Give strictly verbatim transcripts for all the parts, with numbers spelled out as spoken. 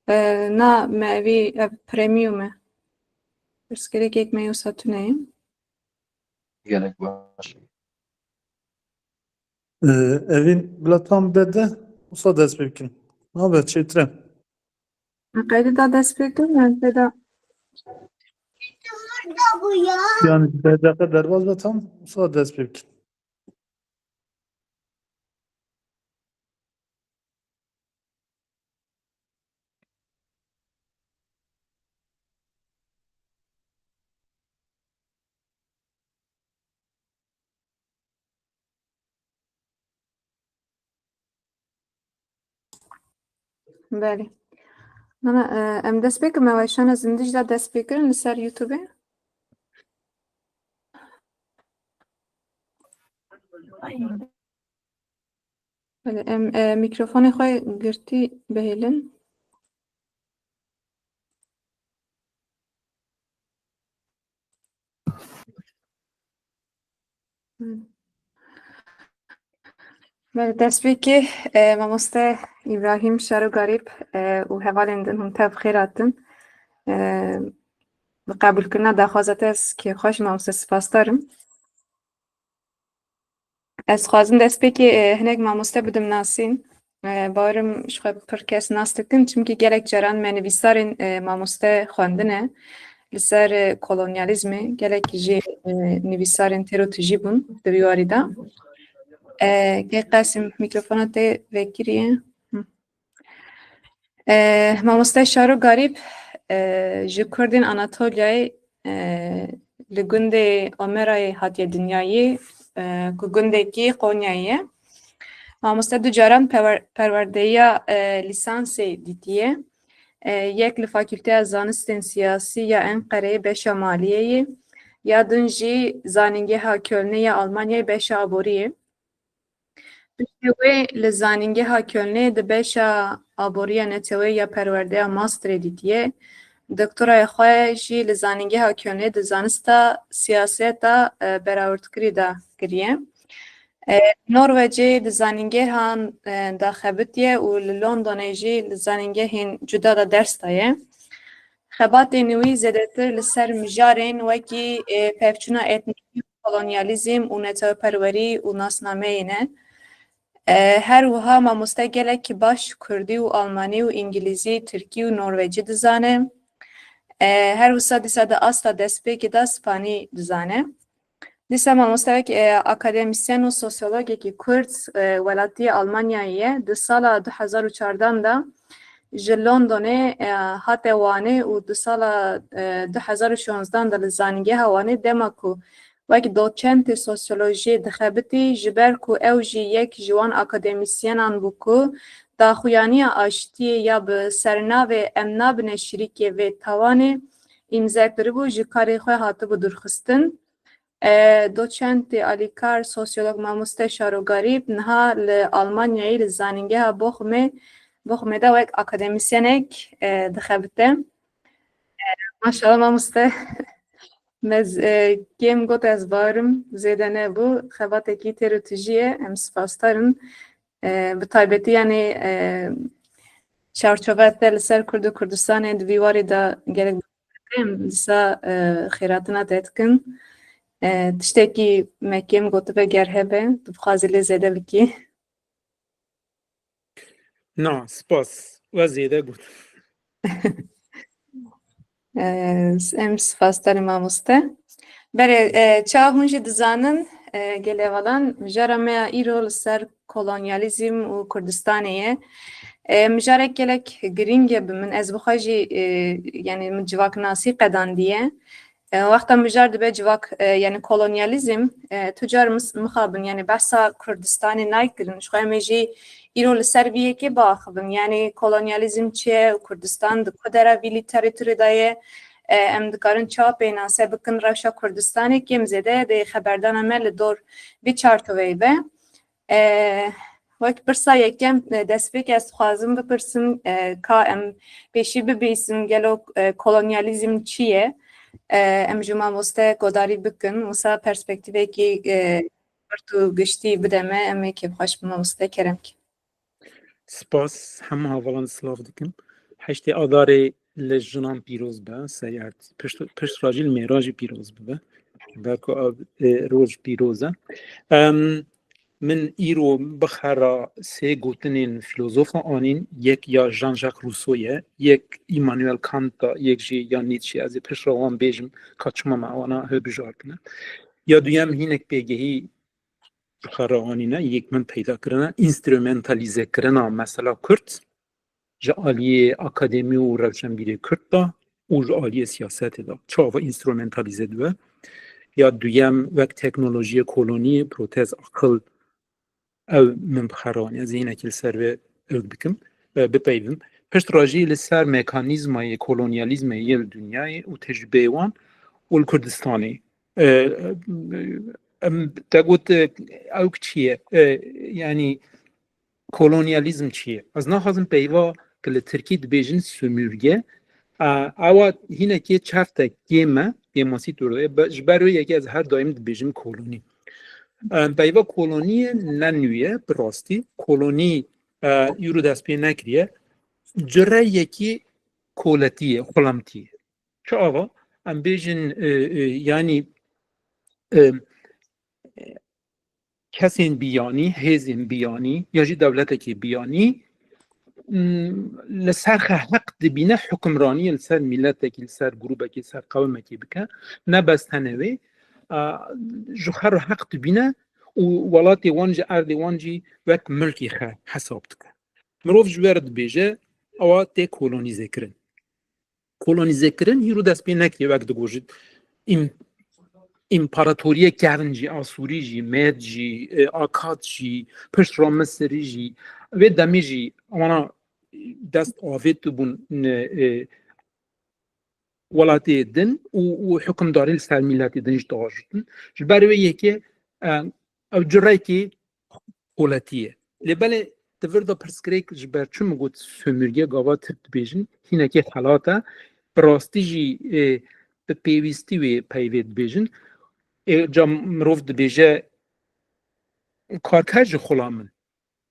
E, na me evî ev premium e. Pirsgirêkek me yê wisa tune ye. Gelek baş. E, Evîn bila tam bede, wisa dest pê bikin. Nabe çêtir e. Qeydî da dest pê bikin, yani pê da. Yani deqe derbaz be tam, wisa dest pê bikin. Belê. Nana, e, em dest pê kirin, me weşana zindî jî da dest pê kirin li ser YouTube. Belê, em, e, mîkrofonê xwe girtî bihêlin. Belê, destpêkê, e, mamoste Îbrahîm Şaro Garîb, e, û hevalên din hûn tev xêr hatin. E, bi qebûlkirina daxwaza te ez kêfxweş im, mamoste, spasdar im. Ez dixwazim destpêkê, e, hinek mamoste bidim nasîn. E, bawerim ji xwe pir kes nas dikin, çimkî gelek caran me nivîsarên, e, mamoste xwendine li ser, e, kolonyalîzmê, gelek jê, e, nivîsarên têro tijî bûn di vî warî de. E, Key Qasim, mîkrofona te vekiriye. Hı. E, mamoste Şaro Garîb, e, ji Kurdên Anatolyayê, e, li gundê Omerayê hatiye dinyayê, e, ku gundekî Qonyayê ye. Mamoste du caran perwer-, perwerdeya, e, lîsansê dîtiye. E, yek li Fakülteya Zanistên Siyasî ya Enqereyê beşa maliyê ye, ya din jî Zanîngeha Kölnê ya Almanyayê beşa aboriyê. Piştî wê li Zanîngeha Kölnê di beşa aboriya neteweyê ya perwerdeya masterê dîtiye. Doktoraya xwe jî li Zanîngeha Kölnê di zanista siyaseta, e, berawirtkirî de kiriye. E, Norwecê di zanîngehan, e, de xebitiye û li Londonê jî li zanîngehên cuda de ders daye. Xebatên wî zêdetir li ser mijarên wekî, e, pevçûna etnîkî, kolonyalîzm û neteweperwerî û nasnameyê ne. E, her wiha mamoste gelekî baş kurdî û almanî û îngilîzî, tirkî û norwecî dizane. E, her wisa dîsa di asta destpêkê de spanî dizane. Dîsa mamoste wek, e, akademîsyen û sosyologekî kurd, e, welatiyê Almanyayê ye. Di sala du hezar û çardan de ji Londonê, e, hate Wanê û di sala, e, du hezar û şonzdan de li Zanîngeha Wanê dema ku wek doçentê sosyolojiyê dixebitî, ji ber ku ew jî yek ji wan akademîsyenan bû ku daxuyaniya aştiyê ya bi sernavê Em nabine şirîkê vê tawanê îmze kiribû, ji karê xwe hatibû dûrxistin. E, doçentê alîkar, sosyolog mamoste Şaro Garîb niha li Almanyayê li Zanîngeha Bochumê, Bochumê de wek akademîsyenek, e, dixebite. E, maşallah mamoste. Me z-, e, kêm got, ez bawerim zêde nebû. Xebatekî têr û tijî ye. Em spasdar in. E, bi taybetî, yanî, e, çarçoveya te li ser Kurd û Kurdistanê di vî warî de gelek em dîsa, e, xêratina te dikin. E, tiştekî me kêm gotibe, ger hebe, tu bixwazî lê zêde bikî. Na, spas. We zêde got. E, em spasdarê mamoste. Berê, e, çawa hûn jî dizanin, e, gelê hevalan, mijara me ya îro li ser kolonyalîzm û Kurdistanê ye. E, mijarek gelek girîng e bi min. Ez bi xwe jî, e, yanî min civaknasî qedandiye. E, wexta mijar dibe civak, e, yanî kolonyalîzm, e, tu car mis-, mixabin, yanî behsa Kurdistanê nayê kirin. Ji xwe em ê jî îro li ser vî yekê biaxivin. Yanî kolonyalîzm çi ye û Kurdistan di ku dera vî lîterêturê de ye? E, em dikarin çawa pênase bikin rewşa Kurdistanê kêm zêde dê xeberdana me li dor vî çarçoveyê be. E, Wek pirsa yekem, e, destpêkê ez dixwazim bipirsim, e, ka em pêşî bibihîsin, gelo, e, kolonyalîzm çi ye? E, em ji mamoste guhdarî bikin, wisa perspektîfekî, e, girt û giştî bide me, em ê kêfxweş bin mamoste, kerem ke. Spas, hemû hevalan silav dikim. Heştê Adarê li jinan pîroz be, seyert. Pişt, pişt re jî li mêran jî pîroz bibe. Ji ber ku ev, e, roj pîroz e. Em, min îro bi xwe re sê gotinên fîlozofan anîn, yek ya Jean-Jacques Rousseau ye, yek Immanuel Kant e, yek jî ya Nietzsche. Ez ê pişt re wan bêjim ka çima me wana hilbijartine. Ya duyem hinek pêgehî ji xwe re anîne, yek min peyda kirine, înstrumentalîzekirina mesela Kurd ji aliyê akademî û rewşenbîrê Kurd de û ji aliyê siyasetê de. Çawa înstrumentalîze dibe? Ya duyem wek teknolojiyê kolonî, protez, aqil, ew min bi xwe re anî. Ez ê hinekî li ser vê ewk bikim, e, bipeyvim. Pişt re jî li ser mekanîzmayê kolonyalîzmê yê li dinyayê û tecrûbeyê wan û li Kurdistanê. E, em, te got, e, ewk çi ye? E, yanî kolonyalîzm çi ye? Ez naxwazim peyva ku li tirkî dibêjin sömürge, e, ewa hinekê çertek kêm e, kêmasî tûr e. Be-, ji ber wê yekê ez her daîm dibêjim kolonî. E, peyva koloniyê ne nû ye, bi rastî. Kolonî, e, îro dest pê nekiriye. Cureyekî koletî ye, xulamtî ye. Çi ava? Em bêjin, e, e, yanî, e, kesên biyanî, hêzên biyanî ya jî dewletekê biyanî, m, li ser xwe heq dibîne hukimraniyê li ser miletekî, li ser grûbekî, li ser qewimekî bike. Ne bes tenê wê, a, ji xwe re heq dibîne û welatê wan jî, erdê wan jî wek milkê xwe hesab dike. Mirov ji we re dibêje, ewa tê kolonîzekirin. Kolonîzekirin hîro dest pê nekiriye, wek digoşit, îm-, împaratoriyê kevn jî, Asûrî jî, Mêd jî, e, Akad jî, pişt re Misirî jî, vê demê jî wana dest avêt bûn, e, welatê din û, û hukimdarî li ser miletê din jî diajitin. Ji ber wê yekê, e, ew curekê koletî ye. Lê belê di vir de pirsgirêk ji ber çi min got sömürge, gava Tirk dibêjin, hinekê xelat e. Bi rastî jî, e, bi pêwîstî wê peyvê dibêjin. Ê, ca mirov dibêje karker ji xula min.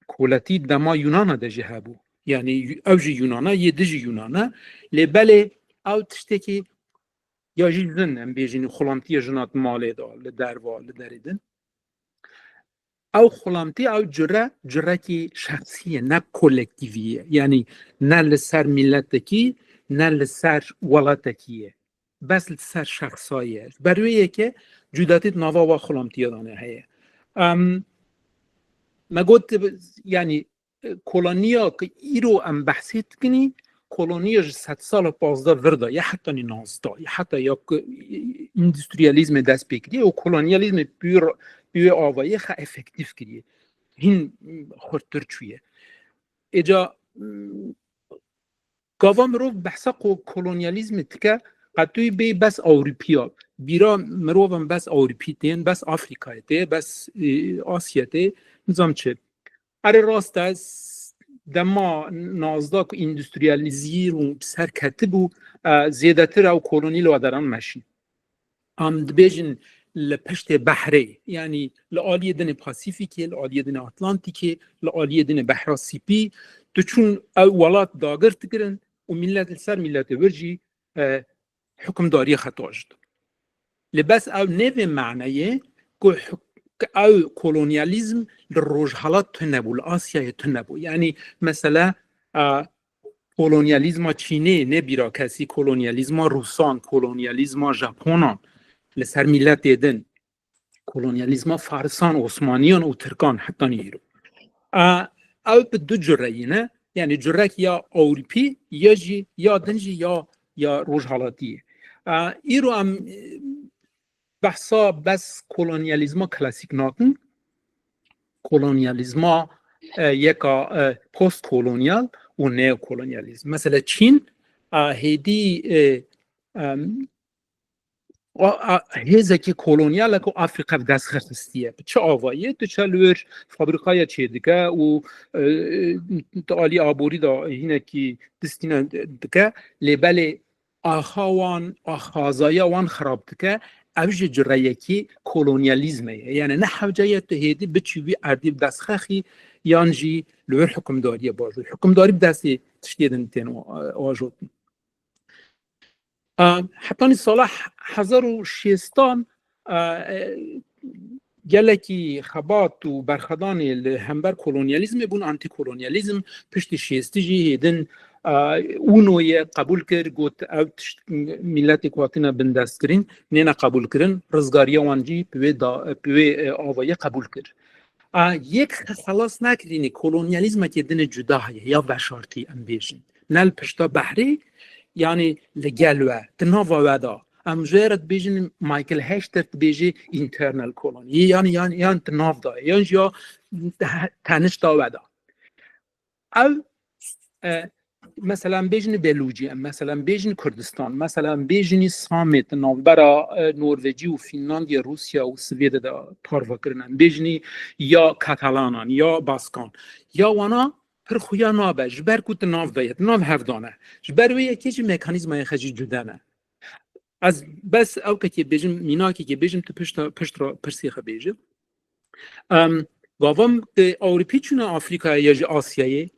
Koletî dema Yunana de jî hebû. Yanî ew jî Yunana, yê di jî Yunana. Lê belê ew tiştekî ya jî jin, em bêjin, xulamtiye jina di malê de, li derva, li derê din. Ew xulamtî, ew cure, curekî şexsî ye, ne kolektîvî ye. Yanî ne li ser miletekî, ne li ser welatekî ye. Bes li ser şexsa ye. Ji ber wê yekê cudatî di nava wa xulamtiya de ne heye. Em, me got, yanî, koloniya ku îro em behsê dikinî, koloniya ji sedsala pazdeh vir de, ya hetanî nazdeh, ya heta ya ku îndûstriyalîzmê dest pê kiriye û kolonyalîzmê bi wê, bi wê avayê xwe efektîf kiriye. Hîn xurttir çûye. Êca, gava mirov behsa ko-, kolonyalîzmê dike, qetûyî bê bes Ewropiya. Bîra mirovan bes Ewropî tên, bes Afrîkayê tê, bes, e, Asya tê, nizam çi. Erê rast e, s-, dema nazdeh ku îndûstriyalîzî û bi ser ketibû, e, zêdetir ew kolonî li wa deran meşî. Em dibêjin li piştê behrê, yanî li aliyê dinê Pasîfîkê, li aliyê dinê Atlantîkê, li aliyê dinê Behra Sîpî, diçûn ew welat dagir dikirin û milet li ser miletê wir jî, e, hukimdariyê xwe diajit. Lê bes ew nê vê maneyê ku huk-, ku ew kolonyalîzm li Rojhelat tune bû, li Asyayê tune bû. Yanî mesele, e, kolonyalîzma Çînê, ne bîra kesî, kolonyalîzma Rûsan, kolonyalîzma Japonan li ser miletê din, kolonyalîzma Farisan, Osmaniyan û Tirkan hetanî îro. A, ew bi du cureyî ne, yanî curek ya Ewropî, ya jî, ya din jî ya, ya Rojhelatî ye. A, îro em, e, behsa bes kolonyalîzma klasîk nakin, kolonyalîzma, e, yeka, e, postkolonyal û neokolonyalîzm. Mesela Çîn, a, hêdî, e, em, a, a, hêzekî kolonyal e ku Afrîka bi dest xwe xistiye. Bi çi avayî? Tu çe li wir fabrîkaya çêdike û, e, tu alî aborî de hinekî distîne dike, lê belê axa wan, axazaya wan xirab dike, ev jî cureyekî kolonyalîzmê ye. Yani ne hewce ye tu hêdî biçî wî erdî bi dest xwe xî, yan jî li wir hikimdariyê bajûr. Hikimdarî bi destê tiştê din tên ajotin. Hetanî sala hezar û şêstan gelekî xebat û berxwedanê li hember kolonyalîzmê bûn, antîkolonyalîzm, piştî şêstî jî hêdin UNOyê qebûl kir, got ew tişt miletê ku hatine bindestkirîn nêne qebûlkirin, rizgariya wan jî bi wê da, bi wê avayî qebûl kir. Yek xelas nekirînî kolonyalîzmekê din cuda heye ya veşartî em bêjin. Ne li pişta behrê, yanî li gel we, di nava we de. Em ji wê re dibêjin, Michael Hechter dibêje internal colony. Yanî, yan, yan di nav de, yan jî ya te-, tenişta we de. Ev, e, mesela em bêjin Belûcî, em mesela em bêjin Kurdistan, mesela em bêjin Samê di navbera, e, Norvecî û Fînlandya, Rûsya û Swêdê de parve kirin. Em bêjin ya Katalanan, ya Baskan. Ya wana pir xuya nabe, ji ber ku di nav de ye, di nav hev de ne. Ji ber wê yekê jî mekanîzmayê xwe jî cuda ne. Ez bes ewkekê bêjim, mînakekê bêjim, tu pişta, pişt re pirsê xwe bêje. Em, gavam, e, Ewropî çûne Afrîkayê ya jî Asyayê,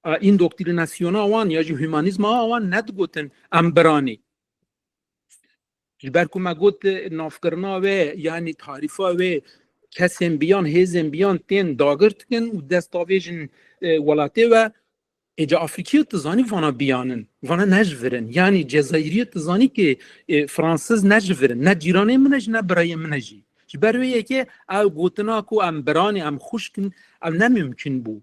e, îndoktrînasyona wan ya jî humanîzma wan nedigotin em biranî. Ji ber ku me got, e, navkirina wê, yanî tarîfa wê, kesên biyan, hêzên biyan tên dagir dikin û destavêjin, e, welatê we, êca Afrîkî tu zanî vana biyan in, vana ne ji vir in. Yanî Cezayîrî tu zanî ki, e, Fransiz ne ji vir in, ne cîranê min e jî, ne birayê min e jî. Ji ber wê yekê ew gotina ku em biran in, em xwişk in, ew ne mimkun bû.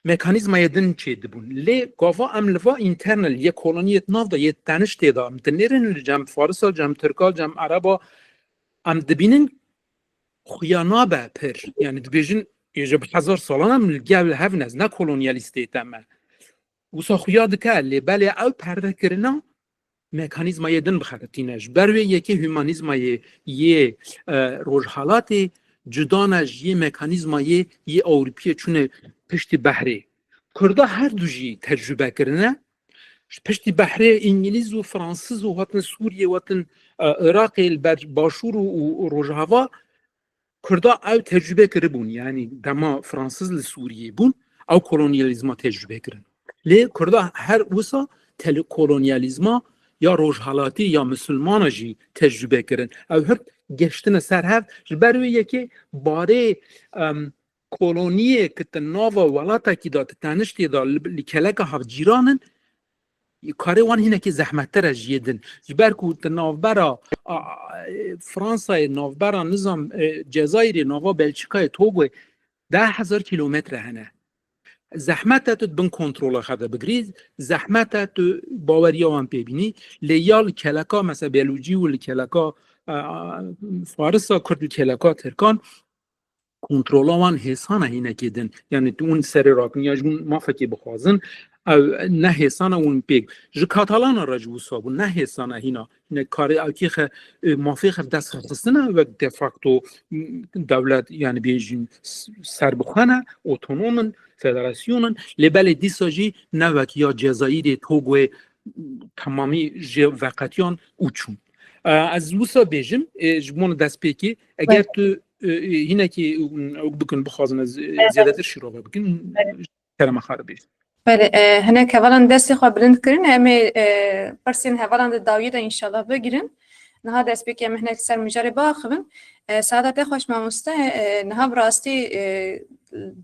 Mekanîzmayê din çêdibûn. Lê gava em li va internal yê koloniyê di nav de, yê teniştê de, em dinêrin li cem Farisa, cem Tirka, cem Ereba, em dibînin xuya nabe pir. Yanî dibêjin, êje bi hezar salan em li gel hev ne, ne kolonyalîstê te me. Wisa xuya dike, lê belê ew perde kirina mekanîzmayê din bixebitîne. Ji ber wê yekê humanîzmayê yê, e, rojhalatê cuda ne ji yê mekanîzmayê yê Ewropiyê çûne piştî behrê. Kurda her du jî tecrûbe kirine. Ji piştî behrê Îngilîz û Fransiz û hatin Sûriyê, hatin, e, Iraqê li ber başûr û, û, û rojava Kurda ew tecrûbe kiribûn, yanî dema Fransiz li Sûriyê bûn, ew kolonyalîzma tecrûbe kirin. Lê Kurda her wisa tele-, kolonyalîzma ya rojhalatî ya misilmana jî tecrûbe kirin. Ew hirt geştine ser hev, ji ber wê yekê barê, em, koloniyê ki di nava welatekî de, di teniştê de, li, li keleka hevcîran in, karê wan hinekî zehmettir e ji yê din. Ji ber ku di navbera, a, a, Fransayê, navbera nizam, e, Cezayirê, nava Belçikayê, Togoyê deh hezar kîlometre hene. Zehmet e tu di bin kontrola xwe de bigirî, zehmet e tu baweriya wan pê bînî, lê ya li keleka, mesela Belûcî û li keleka, a, a, Farisa, Kurd li keleka Tirkan, kontrola wan hêsan e hinekê din. Yanî tu hûn serê rakin ya ji hûn mafekê bixwazin, ew ne hêsan e hûn pêk. Ji Katalana re jî wisa bû, ne hêsan e hîna. Hinek karê ew kê xe, e, mafê xe dest xe xistine wek de facto, m, dewlet, yanî bêjin s-, serbixwe ne, otonom in, federasyon in. Lê belê dîsa jî ne wek ya Cezayirê, Togoyê, temamî ji veqetiyan û çûn. E, ez wisa bêjim, e, ji bona destpêkê, eger tu, e, e, hinekî, e, ew bikin, bixwazin ez, e, zêdetir şîrove bikin, kerema xwe re bêjim. Belê, e, hinek hevalan destê xwe bilind kirin, em ê, e, pirsên hevalan di dawiyê de înşallah bigirin. Niha destpêkê em hinek li ser mijarê biaxivin. E, saeta te xweş mamoste, e, niha bi rastî, e,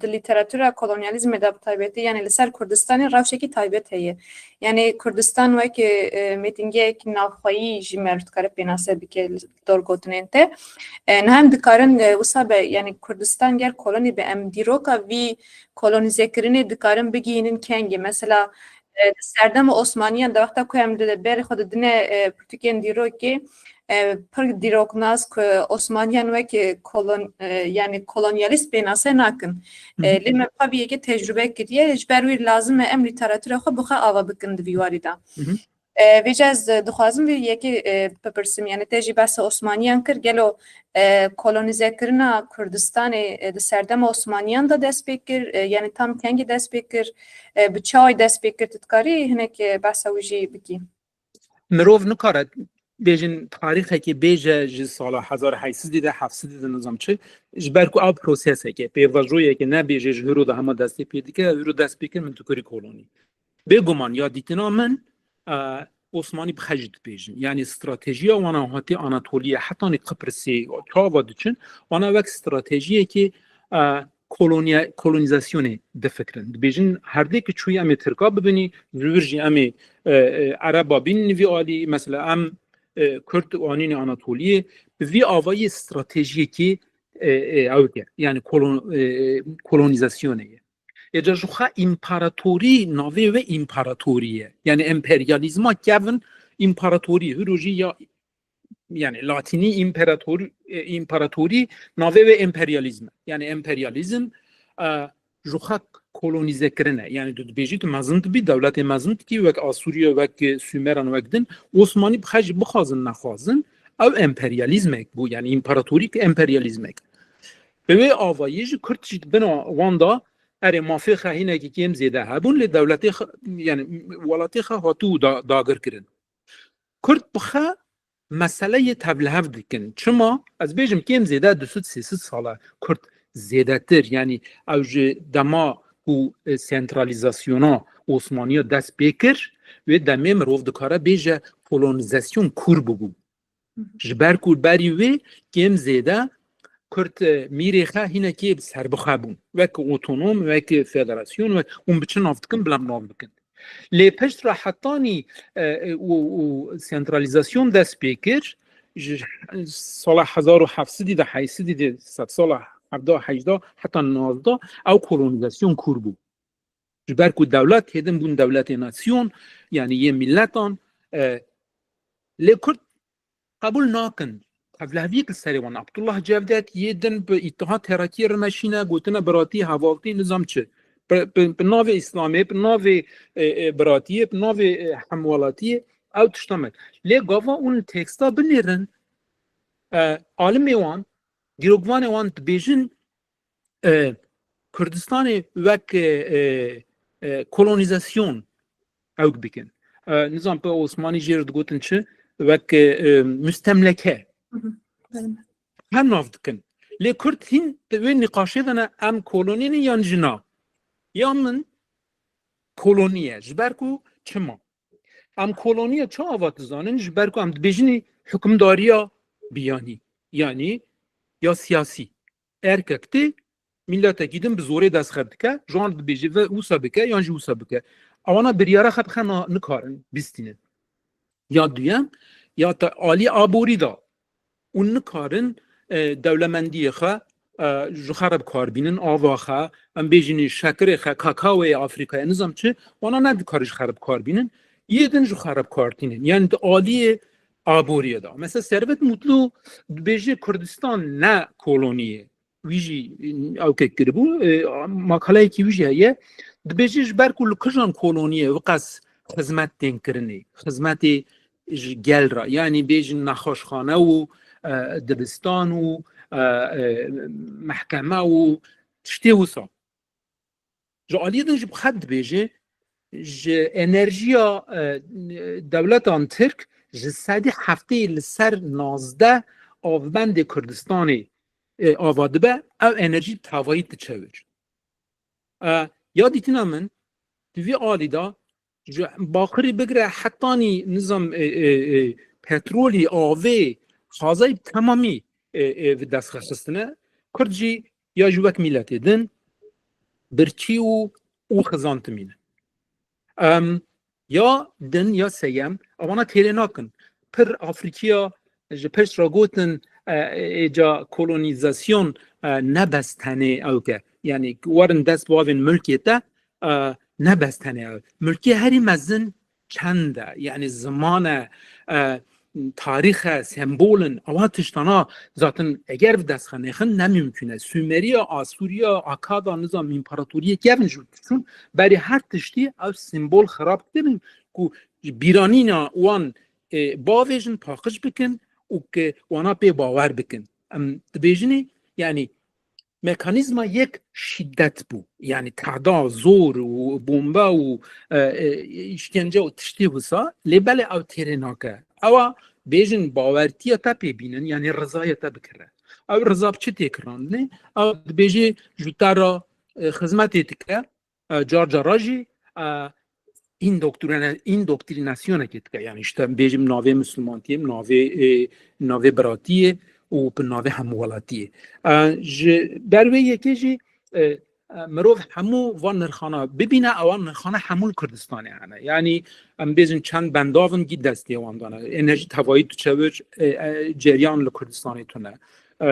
di lîteratura kolonyalîzmê de bi taybetî, yanî li ser Kurdistanê rewşekî taybet heye. Yanî Kurdistan wek, e, mêtingeyek navxweyî jî meriv dikare pênase bike li dor gotinên te. E, niha em dikarin, e, wisa be, yanî Kurdistan ger kolonî be, em dîroka vî kolonîzekirinê dikarin bigihînin kengê? Mesela, e, di serdema Osmaniyan de wexta ku em di berê xwe didine, e, pirtûkên dîrokê, e, pir dîroknas ku Osmaniyan wek, e, kolon-, e, yanî kolonyalîst pênase nakin. Hı hı. E, lê me pa vî yekê tecrûbe kiriye, ji ber wî lazim e em lîteratura xwe bi xwe ava bikin di vî warî de. Hı hı. E, vêca ez dixwazim vî yekê, e, bipirsim, yanî te jî behsa Osmaniyan kir, gelo, e, kolonîzekirina Kurdistanê, e, di serdema Osmaniyan de dest pê kir, e, yanî tam kengî dest pê kir, e, bi çawa dest pê kir, tu dikarî hinek, e, behsa wî jî bikî? Mirov nikare bêjin tarîxekê bêje ji sala hezar heyt sedî de, heft sedî de nizam çi, ji ber ku ew proseseke, pêvajoyeke nebêje ji hiro de hema destê pê dike, hiro dest pê kir min tu kirî kolonî. Bêguman ya dîtina min, e, Osmanî bi xwe jî dibêjin. Yanî stratejiya wana hatî Anatoliye, hetanî Qiprisê, çava diçin, wana wek stratejiyekê, e, koloniya-, kolonîzasyonê difikirin. Dibêjin herdê ki çûyî em ê Tirka bibinî, ji wir jî em ê, e, e, Ereba bînin vî alî, mesela em, e, Kurd anîne Anatoliyê, bi vî avayî stratejiyekî, e, e, ew ke, yani kolon-, e, kolonîzasyonê ye. Êca ji xwe împaratorî navê wê împaratorî ye. Yani emperyalîzma kevin împaratorî, hiro jî ya, yani latînî împerator, e, împaratorî navê wê emperyalîzm e. Yani emperyalîzm, e, ji xwe kolonîze kirine. Yani tu dibêjî tu mezin dibî, dewletê mezin dikî, wek Asûriya, wek Sumeran, wek din, Osmanî bi xwe jî bixwazin nexwazin, ew emperyalîzmek bû, yani împaratorîk emperyalîzmek. Bi wê avayî jî Kurd jî di bin wan da, erê mafê xwe hinekî kêm zêde hebûn, lê dewletê xwe, yani welatê xwe hatû da-, dagir kirin. Kurd bi xwe meseleyê tevlihev dikin. Çima? Ez bêjim kêm zêde du sed sê sed sal e Kurd zêdetir, yani ew ji dema ku, e, sentralîzasyona Osmaniya dest pê kir, wê demê mirov dikare bêje kolonîzasyon kûr bûbû. Ji ber ku berî wê kêm zêde Kurd, e, mîrê xwe hinekê bi serbixwe bûn. Wek otonom, wek federasyon, wek hûn bi çi nav dikin, bila nav bikin. Lê pişt re hetanî, e, e, û, û sentralîzasyon dest pê kir, ji sala hezar û heft sedî de, heyt sedî de, sedsala hevda hejda heta navda ew kolonîzasyon kûr bû. Ji ber ku dewlet hêdin bûn dewletê nasyon, yani yê miletan, e, lê Kurd qebûl nakin. Tevliheviyek li serê wan. Abdullah Cevdet yê din bi Îttihat Terakiyê re meşîne, gotine biratî, hevaltî, nizam çi. Bi, bi, bi navê Îslamê, bi navê, e, e, biratiyê, bi navê, e, hemwelatiyê, ew tişta me. Lê gava hûn teksta binêrin, e, alimê wan, dîrokvanê wan dibêjin, e, Kurdistanê wek, e, e, e, kolonîzasyon ew bikin. E, nizam pe Osmanî jê re digotin çi? Wek, e, e, mustemleke. Hı hı. Belê. Her nav dikin. Lê Kurd hîn di wê nîqaşê de ne, em kolonî ne yan jina. Ya min kolonî ye. Ji ber ku çima? Em kolonî ye çi ava dizanin? Ji ber ku em dibêjinî hukimdariya biyanî. Yanî ya siyasî. Erkek tê, miletekî din bi zorê dest xwe dike, ji wan dibêje ve wisa bike, yan jî wisa bike. Ewana biryara xwe bi xwe na-, nikarin bistînin. Ya duyem, ya te alî aborî da û nikarin, e, dewlemendiyê xwe, e, ji xwe re bi kar bînin, ava xwe, em bêjin şekirê xwe, kakaoyê Afrîkayê, nizam çi, wana ne dikarin ji xwe re bi kar bînin, yê din ji xwe re bi kar tînin. Yani di aliyê aboriyê de. Mesela Servet Mutlu dibêje Kurdistan ne kolonî ye. Wî jî ew ke kiribû, e, makaleyekî wî jî heye. Dibêje ji ber ku li kijan koloniyê wî qas xizmet tên kirinê, xizmetê ji gel re, yanî bêjin nexweşxane û, e, dibistan û, e, e, mehkeme û tiştê wisa. Ji aliyê din jî bi xwe dibêje, ji enerjiya, e, dewletan Tirk ji sedî heftê li ser nazdeh avbendê Kurdistanê, e, ava dibe, ew enerjî bi tavayî diçe wir. E, ya dîtina min, di vî alî de ji Baxirî bigire hetanî nizam, e, e, e, petrolî, avê, xazayî bi temamî, e, e, bi dest xwe xistine. Kurd jî ya jî wek mîletê din birçî û, û xizan timîne. Em, ya din ya seyem, ewana têrê nakin. Pir Afrîkiya ji pişt re gotin, e, êca kolonîzasyon, e, ne bes tenê ew ke. Yani werin dest bavên milkê te, e, ne bes tenê ew. Milkê herî mezin çend e, yani ziman e, e, tarîx e, sembol in, ewa tiştana zaten eger bi dest xwe nexin ne mümkün e. Sumeriya, Asûriya, Akada, nizam împaratoriyê kevin ji çûn berê her tiştî ew sembol xirab kirin ku ji bîranîna wan, e, bavêjin, paqij bikin û ke wana pê bawer bikin. Em dibêjinê, yani mekanîzma yek şîdet bû. Yani tehda, zor û bombe û, e, e, îşkence û tiştê wisa, lê belê ew têrê nake. Ewa bêjin bawertiya te pê bînin, yanî rizaya te bikire. Ew riza bi çi tê kirandinê? Ew dibêje ji te re, e, xizmetê dike, e, car cara jî, e, îndoktrîne-, îndoktrînasyonekê dike. Yanî işte bêjim navê Mislimantiyê, navê, e, navê biratiyê û bi navê hemwelatiyê. E, ji ber wê yekê jî, e, e, mirov hemû van nirxana bibîne, ewan nirxana hemû li Kurdistanê hene. Yanî em bêjin çend bendav in gî destê wan dane. Ê ne jî tevayî diçe wir, e, e, ceryan li Kurdistanê tune. E,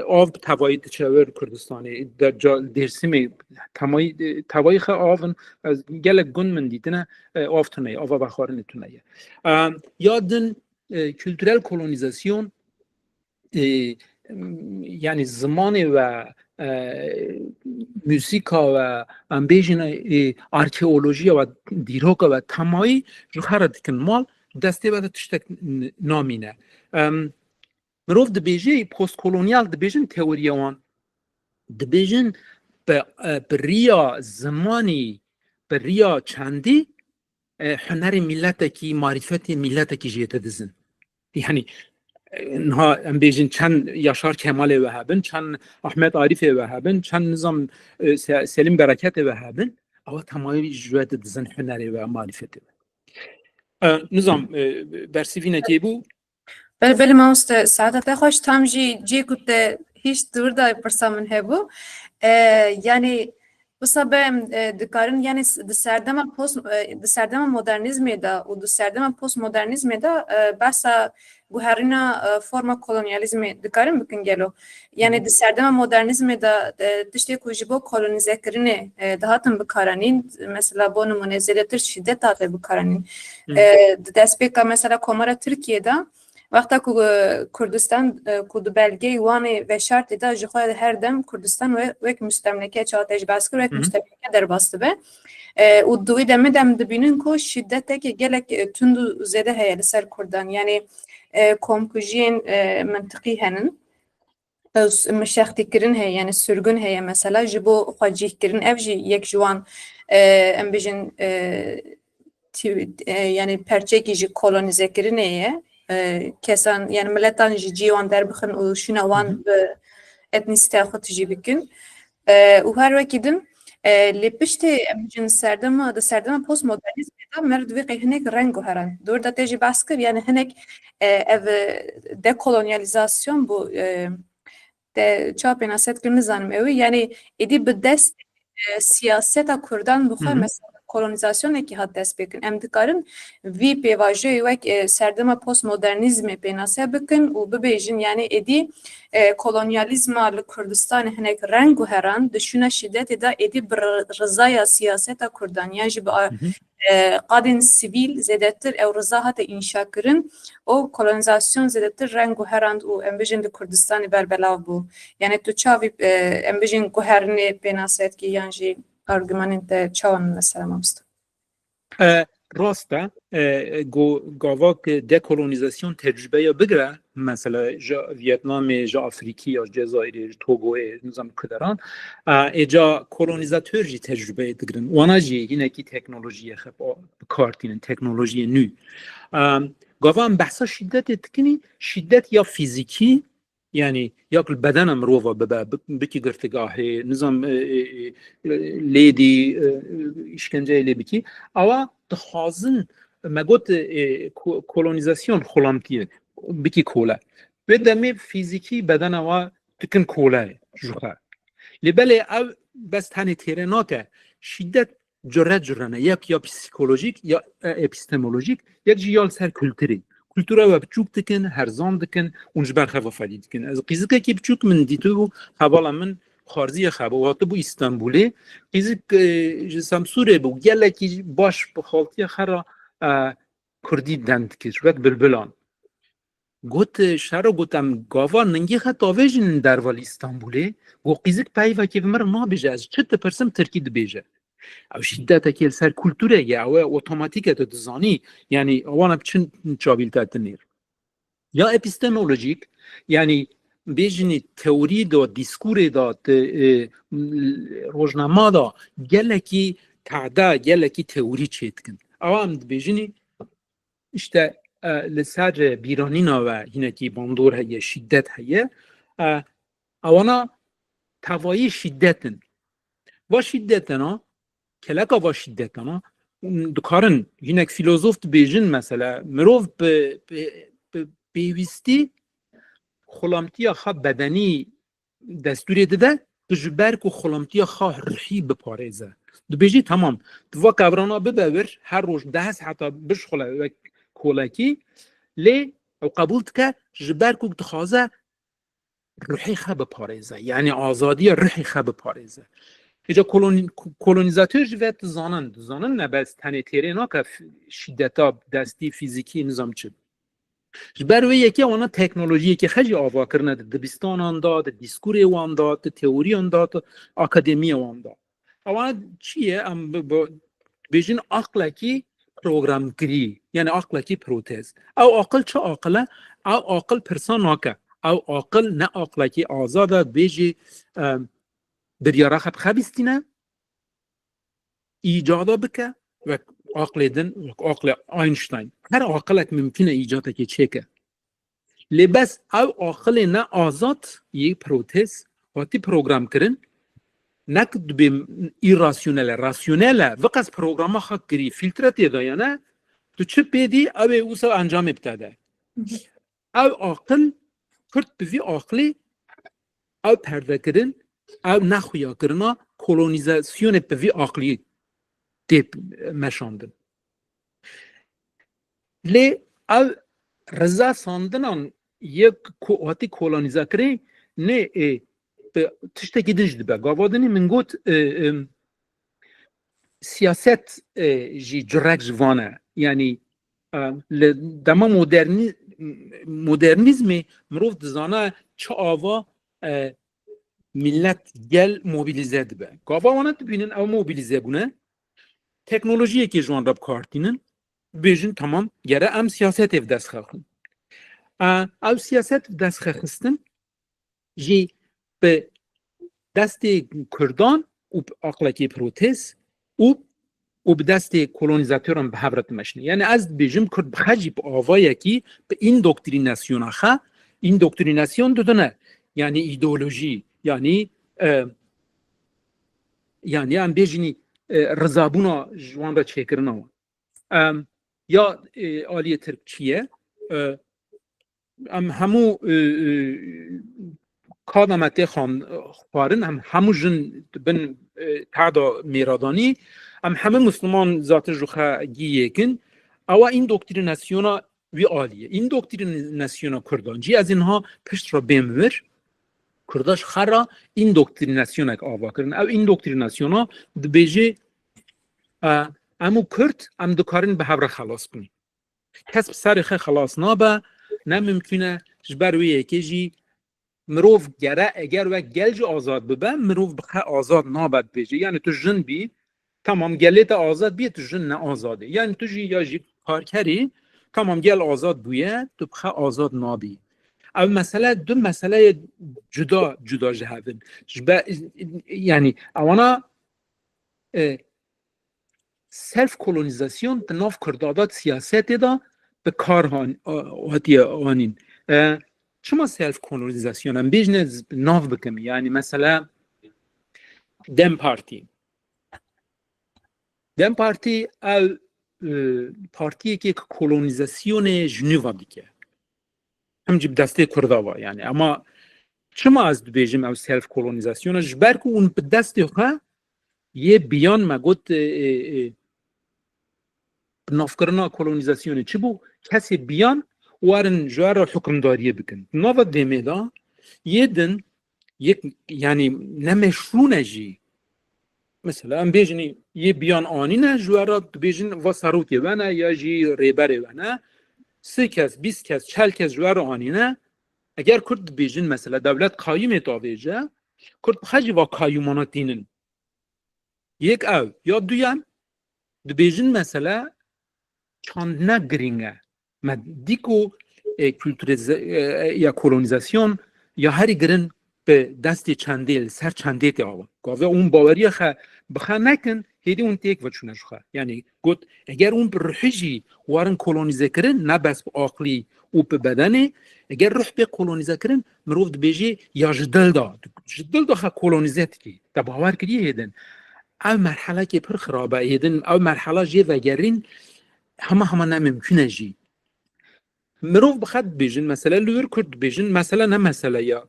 av bi tevayî diçe wir Kurdistanê. De ca-, Dêrsimê temayî, tevayî xe av in, ez gelek gund min dîtine, e, av tune ye, ava vexwarinê tune ye. E, ya din, e, kültürel kolonizasyon, e, yanî zimanê ve, e, muzîka ve, em bêjin, e, arkeolojiya ve, dîroka ve temayî ji xwe re dikin mal, destê ve de tiştek n-, namîne. Em, mirov dibêje, postkolonyal dibêjin teoriya wan. Dibêjin bi, e, bi riya zimanî, bi riya çandî, e, hunerê milletekî, marîfetê milletekî jê didizin. Yanî, e, niha em bêjin çend Yaşar Kemalê we hebin, çend Ahmet Arîfê we hebin, çend nizam, e, Se-, Selîm Bereketê we hebin, ewa temayî ji we didizin hunerê we, marîfetê we. E, nizam, e, bersivînekê bû. Belê, belê mamoste, saeta te xweş, tam jî cê ku te hişt di wir de pirsa min hebû. E, yanî, wisa be, e, dikarin, yanî s-, di serdema post, e, di serdema modernîzmê de û di serdema postmodernîzmê de, e, behsa guherîna, e, forma kolonyalîzmê dikarin bikin gelo? Yanî Hı hı. di serdema modernîzmê de, e, tiştê ku ji bo kolonîzekirinê, e, dihatin bikaranîn, mesela bo nimûne zêdetir şîdet hate bikaranîn. Hı. E, di destpêka mesela Komara Tirkiyê de, wexta ku, e, Kurdistan, e, ku di belgeyê Wanê veşartê de ji xwe her dem Kurdistan we-, wek mustemleke, çawa te jî behs kir, wek Hı hı. mustemleke derbas dibe. E, û di wî demê de em dibînin ku şîdetekê gelek, e, tund û zêde heye li ser Kurdan. Yanî, e, komkujiyên, e, mintiqî henin. E, s-, mişextîkirin heye, yanî sirgûn heye mesela ji bo xwecihkirin. Ev jî yek ji wan, e, em bêjin, e, tî-, e, yanî perçekî ji kolonîzekirinê ye. E, kesan, yanî miletan ji cî wan derbixin û şûna wan Hı hı. bi etnîsîteya xwe tijî bikin. E, û her wekî din, e, lê piştê em bêjin serdema, di serdema postmodernîzmê de meriv divê qey hinek reng guheran. Di wir de te jî behs kir, yanî hinek, e, ev, e, dekolonyalîzasyon bû, e, te çawa pênaset kir nizanim ew ê. Yanî êdî bi dest, e, siyaseta Kurdan bi xwe Hı hı. mesela kolonîzasyonekî hat destpêkin. Em dikarin vî pêvajoyê wek, e, serdema postmodernîzmê pênase bikin û bibêjin, yanî êdî, e, kolonyalîzma li Kurdistanê hinek reng guheran, di şûna şîdetê de êdî bi ri-, rizaya siyaseta Kurdan yan jî bi a-, Hı hı. e, qadên sivîl zêdetir ew riza hate înşakirin û kolonîzasyon zêdetir reng guherand û em bêjin li Kurdistanê berbelav bû. Yanî tu çavî, e, em bêjin guherinê pênase dikî yan jî argümanên te çawa ne mesela mamoste? E, rast e. E, go-, gava ku dekolonîzasyon tecrübeya bigire, mesela ji Vietnamê, ji Afrîkî ya ji Cezayirê, ji Togoyê, nizam kuderan, e, êca kolonîzator jî tecrübeyê digirin. Wana jî hinekî teknolojiyê xwe bi kar tînin, teknolojiyê nû. E, gava em behsa şîdetê dikinî, şîdet ya fîzîkî, yanî ya ku li bedena mirova bibe, bi-, bikî girtîgahê, nizam, e, e, e, lêdî, e, e, îşkenceyê lê bikî. Ewa dixwazin, me got, e, ko-, kolonîzasyon xulamtiyê, bikî kole. Wê demê fîzîkî bedena wa dikin kole ji xwe. Lê belê ew bes tenê têrê nake. Şîdet cure cure ne. Yek ya psîkolojîk, ya, e, epistemolojîk, yek jî ya li ser kulturê. Kultura we biçûk dikin, herzan dikin û ji ber xwe ve fedî dikin. Ez qîzikekî biçûk min dîtibû, hevala min xwarziye xwe bû, hatibû Îstanbulê. Qîzik, e, ji Semsûrê bû, gelekî baş bi xaltiya xwe re, e, kurdî deng dikir, wek bilbilan. Got, şero got, em gava ningê xwe tavêjin derva li Îstanbulê. Got, qîzik peyvekê bi min re nabêje, ez çi dipirsim, tirkî dibêje. Ew şîdetekê li ser kulturê ye, ew e otomatîk e, tu dizanî. Yanî, wana bi çi çavî li te dinêr. Ya epistemolojîk, yanî bêjinî teorî de, dîskûrê de, te, e, rojnama de gelekî tehde, gelekî teorî çêdikin. Ewa em dibêjinî, işte, e, li ser bîranîna we hinekî bandor heye, şîdet heye. E, ewana tevayî şîdet in. Va şîdetena, keleka va şîdetena, dikarin hinek fîlozof dibêjin, mesela, mirov bi, bi, bi pêwîstî xulamtiya xwe bedenî destûrê dide, tu ji ber ku xulamtiya xwe ruhî biparêze. Dibêjî, temam, tu va kevrana bibe wir, her roj deh saeta bişxule wek kolekî, lê ew qebûl dike, ji ber ku dixwaze ruhê xwe biparêze, yanî azadiya ruhê xwe biparêze. Îca koloni-, ko-, kolonîzator ji ve dizanin, dizanin ne bes tenê têrê nake f-, şîdeta destî, fîzîkî, nizam çi. Ji ber wê yekê wana teknolojiyekê xwe jî ava kirine di dibistanan de, di dîskurê wan de, di teoriyan de, di akademiya wan de. Ewana çi ye? Em bi, bi, bêjin aqlekî programkirî, yani aqlekî protez. Ew aqil çi aqil e? Ew aqil pirsa nake. Ew aqil ne aqlekî azad e, bêjî, em, biryara xwe bi xwe bistîne, îcada bike, wek aqlê din, wek aqlê Einstein. Her aqilek mimkun e îcadekê çêke. Lê bes ew aqilê ne azad yê protez hatî program kirin, nek dibê îrasyonel e, rasyonel e, viqas programa xwe kirî, filtre tê de ye ne, tu çi pê dî, ew ê wisa encamê bi te de. Ew aqil, Kurd bi vî aqilî, ew perdekirin, ew nexuyakirina kolonîzasyonê bi vî aqilî tê meşandin. Lê ev riza sandinan yek ku hatî kolonîzekirê nê, e, bi tiştekî din jî dibe. Gava dinî min got, e, e, siyaset, e, jî curek ji van e. Yanî, e, li dema modernî-, modernîzmê mirov dizane çi ava, e, millet, gel mobilize dibe. Gava wana dibînin ew mobilize bûne, teknolojiyekê ji wan re bi kar tînin, bêjin, tamam, gere em siyasetê bi dest xexin. E, ew siyaset bi dest xexistin jî bi destê Kurdan û bi aqlekê protez û, û bi destê kolonîzatoran bi hev re dimeşine. Yani ez dibêjim, Kurd bi xwe jî bi avayekî bi îndoktrînasyona xwe, îndoktrînasyon didine, yani îdeolojî, yani, e, yani em bêjinî, e, rizabûna ji wan re çêkirina wan. Em, ya, e, aliyê Tirk çi ye? E, em hemû, e, e, ka de me tê xan-, xwarin, em hemû jin bin, e, tehda mêradanî, em hemû Misliman zaten ji xwe gî yek in. Ewa îndoktrînasyona wî aliyê. Îndoktrînasyona Kurdan jî ez ê niha pişt re bêm vir. Kurda ji xwe re îndoktrînasyonek ava kirin. Ew îndoktrînasyona dibêje, e, em û Kurd, em dikarin bi hev re xelas bin. Kes bi serê xwe xelas nabe, ne mimkun e, ji ber wê yekê jî mirov gere, eger wek gel jî azad bibe, mirov bi xwe azad nabe dibêje. Yani tu jin bî, tamam, gelê te azad bîye, tu jin ne azad î. Yani tu jî ya jî karker î, tamam, gel azad bûye, tu bi xwe azad nabî. Ev mesele du meseleyê cuda cuda ji hev in. Ji be-, yani ewana, e, self kolonîzasyon di nav Kurda de, di siyasetê de bi kar han-, a-, hatiye anîn. E, çima self kolonîzasyon? Em bêjine z-, nav bikim. Yani mesela DEM Partî. DEM Partî ew, e, partiyekê ku kolonîzasyonê ji nû ve dike. Him jî bi destê Kurda ve yani. Ama çima ez dibêjim ew self kolonîzasyona? Ji ber ku hûn bi destê xwe yê biyan, me got, e, e, e, bi navkirina kolonîzasyonê çi bû? Kesê biyan werin ji we re hukimdariyê bikin. Di nava demê de yê din yek, yani ne meşrû ne jî. Mesela em bêjin yê biyan anîne, ji we re dibêjin va serokê we ne ya jî rêberê we ne. Sê kes, bîst kes, çel kes ji we re anîne. Eger Kurd dibêjin mesela dewlet qayûmê davêje, Kurd bi xwe jî va qayûmana tînin. Yek ew. Ya duyem, dibêjin mesela çandine girîng e. Me dî ku, e, kulturize-, e, ya kolonîzasyon ya herî girin bi destê çendê, li ser çendê tê awa. Gavê hûn baweriya xwe bi xwe nekin, Hêdî hûn têk ve çûne ji xwe. Yanî got, eger hûn bi ruhî jî warin kolonîze kirin, ne bes bi aqlî û bi bedenê, eger ruh bê kolonîze kirin, mirov dibêjê ya ji dil de, ji dil de xwe kolonîze dikî. Te bawer kiriye hêdin. Ev merhelekê pir xirab e hêdin, ev merhela jê vegerîn hema hema ne mimkûn e jî. Mirov bi xwe dibêjin, mesele li wir Kurd dibêjin, mesele ne meseleya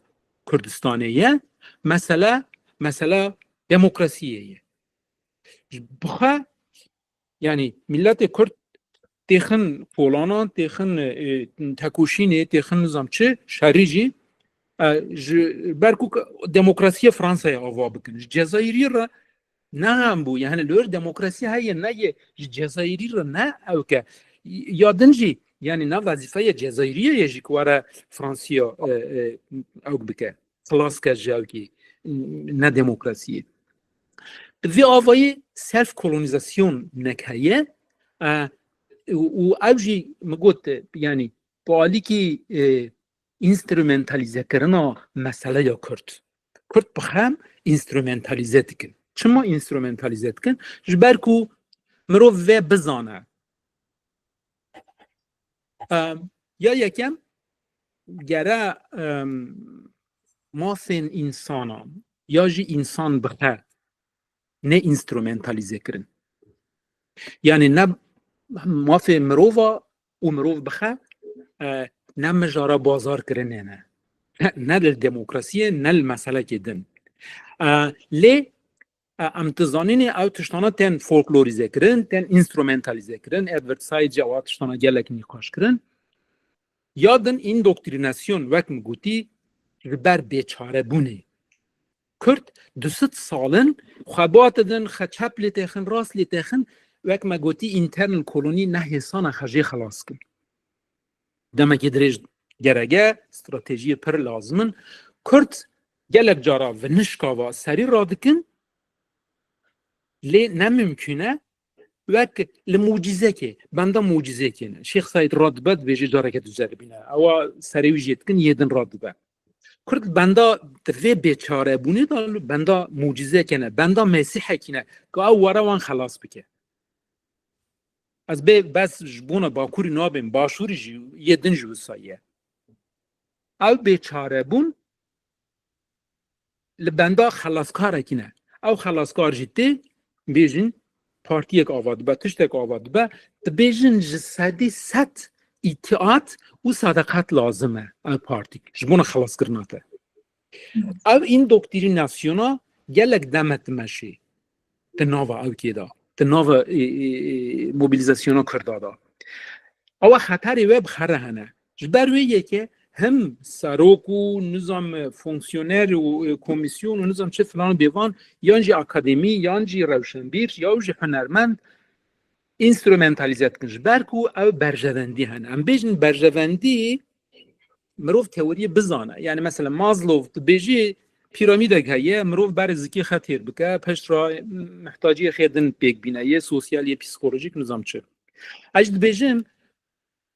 Kurdistanê ye, mesele, mesele demokrasiyê ye. Ji bi xwe, yanî miletê Kurd têxin polanan, têxin, e, tekoşînê, têxin nizam çi, şerî jî, e, ji ber ku demokrasiya Fransayê ava bikin. Ji Cezayirî re ne em bû. Yani li wir demokrasî heye, ne ye ji Cezayirî re ne ew ke. Ya din jî, yani ne wezîfeya Cezayirî ye jî ku were Fransiya, e, e, ew bike. Xilas ke ji ew kî ne demokrasiyê. Vê avayî self kolonîzasyon nek heye, e, û, û ew jî min got, yani bi alîkî, e, înstrumentalîzekirina meseleya Kurd. Kurd bi xem înstrumentalîze dikin. Çima înstrumentalîze dikin? Ji ber ku mirov vê bizane. Em, ya yekem gere, em, mafên însanan ya jî însan bi xe ne înstrumentalîze kirin. Yani ne mafê mirova û mirov bi xe, e, ne mijara bazar kirinê ne. Ne, ne li demokrasiyê, ne li meselekê din. E, lê, e, em dizanînê ew tiştana tên folklorîze kirin, tên înstrumentalîze kirin, Edward Said jî ewa tiştana gelek nîqaş kirin. Ya din, îndoktrînasyon, wek min gotî, ji ber bêçarebûnê. Kurd du sed sal in xwe ba didin, xwe çep lê têxin, rast lê têxin, wek me gotî, internal kolonî ne hêsan e xwe jê xelas kin. Demekî dirêj gerek e, stratejiyê pir lazim in. Kurd gelek cara vinişka va serî radikin, lê ne mimkûn e, wek li mucîzekê, benda mucîzekê ne. Şêx Seîd radibe, dibêje careke duzeribîne. Ewa serê wî jê dikin, yê din radibe. Kurd benda di vê bêçarebûnê de benda mucîzekê ne, benda mesîhekî ne, ku ew were wan xelas bike. Ez bê bes ji bona Bakurî nabêm, Başûrî jî yê din jî wisa ye. Ew bêçarebûn li benda xelaskarekî ne. Ew xelaskar jî tê, bêjin partiyek ava dibe, tiştek ava dibe, dibêjin ji sedî sed îtîat û sedeqet lazim e ev partîk ji bona xelaskirina te. Ev îndoktrînasyona gelek dem e dimeşê di nava ew kê de, di nava, e, e, e, mobilizasyona Kurda de. Ewa xeterê wê bi xwe re hene. Ji ber wê yekê him serok û nizam, e, fonksyoner û, e, komîsyon û nizam çi filan bêvan, yan jî akademî, yan jî rewşenbîr, ya jî hunermend, înstrumentalîze dikin. Ji ber ku ew berjevendî hene. Em bêjin berjevendî mirov teoriyê bizane. Yani mesela Maslow dibêjî pîramîdek heye, mirov berê zikê xwe têr bike, pişt re mihtaciyê xê din pêk bîne, yê sosyal, yê psîkolojîk, nizam çi. Ez dibêjim,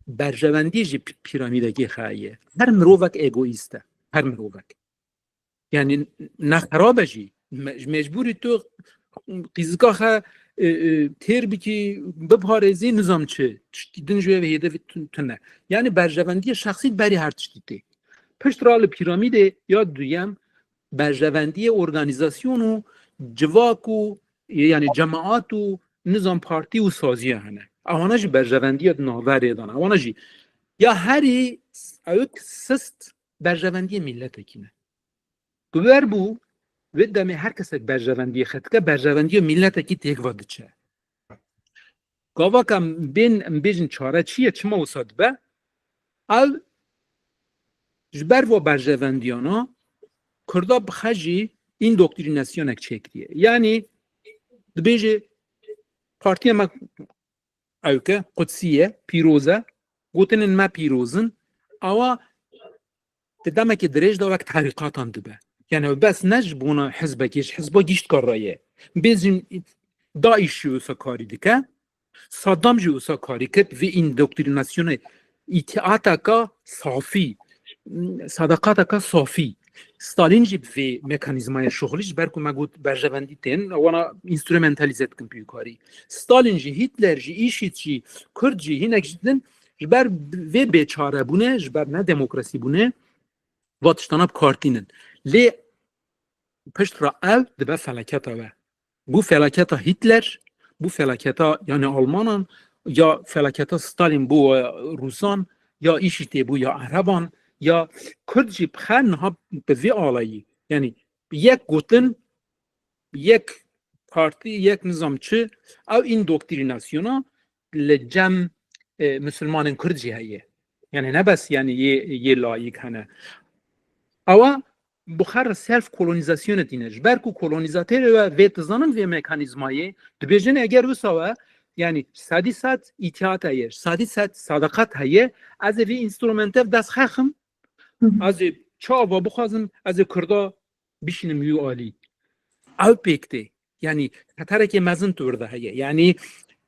berjewendî jî pi-, pîramîdekê xwe ye. Her mirovek egoîst e. Her mirovek. Yani ne xerab e jî. Me-, mecbûrî tu qîzika xwe, e, e, têr bikî, biparêzî, nizam çi. Tiştî din ji wê hêdî tu-, tune. Yani berjewendiyê şexsî berî her tiştî tê. Pişt re li pîramîdê ya duyem berjewendiyê organîzasyon û civak û, yani cemaat û nizam partî û saziya hene. Ewana jî berjevendiya di navberê de ne. Ewana jî ya herî s-, ewk sist berjevendiyê milletekî ne. Guber bû, vê demê her kesek berjevendiyê xwe dike, berjevendiya milletekî têk ve diçe. Gava ka em bên, em bêjin çare çi ye, çima wisa dibe? Ew ji ber va berjevendiyana Kurda bi xwe jî îndoktrînasyonek çêkiriye. Yanî dibêje partiya me ewke, qudsî ye, pîroz e, gotinên me pîroz in, awa di demekê dirêj de wek terîqatan dibe. Yani bes ne ji bona hizbekê, ji hizba giştka re ye. Bêjin DAIŞ jî wisa karî dike, Saddam jî wisa karî kir, vê îndoktrînasyonê, îtîateka safî, sadaqateka safî. Stalin jî bi vê mekanîzmayê şixulî, ji ber ku me got berjevendî tên, wana înstrumentalîze dikin pî û karî. Stalin jî, Hitler jî, îşîd jî, Kurd jî, hinek jî din, ji ber vê bêçarebûne, ji ber nedemokrasî bûne, va tiştana bi kar tînin. Lê pişt re ev dibe felaketa we. Bû felaketa Hitler, bû felaketa, yani, Almanan, ya felaketa Stalin bû, e, Rûsan, ya îşîtê bû, ya Ereban, ya Kurd jî bi xwe niha bi vê alayî. Yani, yek gotin, yek partî, yek nizam çi, ew îndoktrînasyona li cem, e, Misilmanên Kurd jî heye. Yani, ne bes, yani, yê, yê layîk hene. Ewa bi xwe re self kolonîzasyonê tîne. Ji ber ku kolonîzatorê we vê dizanin vê mekanîzmayê, dibêjin eger wisa we, yani, sedî sed îtîat heye, sedî sed sadaqat heye, ez ê vê înstrumente bi dest xwe xim, ez ê çi ava bixwazim, ez ê Kurda bişînim wî alî. Ew pêk tê. Yani, xeterekê mezin tu wir de heye. Yani,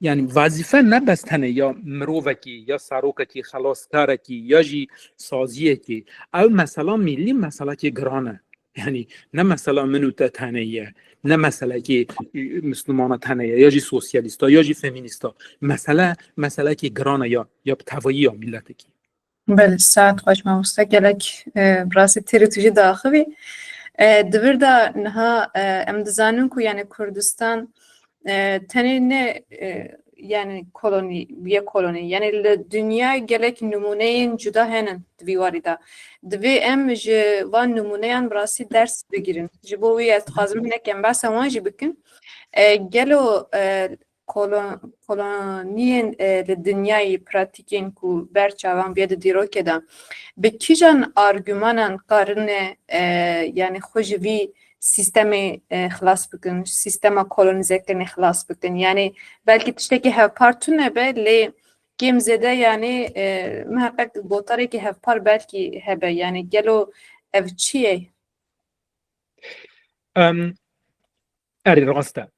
yani, vazife ne bes tenê ya mirovekî, ya serokekî, xelaskarekî, ya jî saziyekî. Ew mesela milî, meselekê giran e. Yani, ne mesela min û te tenê ye, ne meselekê, e, Mislimana tenê ye, ya jî sosyalîsta, ya jî feminîsta. Mesele, meselekê giran e ya, ya bi tevayî ya miletekî. Belê, saet xweş mamoste, gelek, e, bi rastî têrê tu jî diaxivî. E, di vir de niha, e, em dizanin ku, yani, Kurdistan, e, tenê ne, e, yani, kolonî, yê kolonî, yani, li dinya gelek nimûneyên cuda henin di vî warî de. Divê em ji van nimûneyan bi rastî ders bigirin. Ji bo wî ez dixwazim hinek em behsa wan jî bikin. E, gelo, e, kolo-, koloniyên, e, li dinyayê pratîkên ku ber çavan bûye di dîrokê de, bi kîjan argumanan karine, e, yani xwe ji vî sîstemê, e, xilas bikin, sîstema kolonîzekirinê xilas bikin? Yani belkî tiştekî hevpar tune be, lê kêm zêde, yani, e, miheqeq gotarekî hevpar belkî hebe. Yani gelo ev çi ye? Em, Erê, rast e.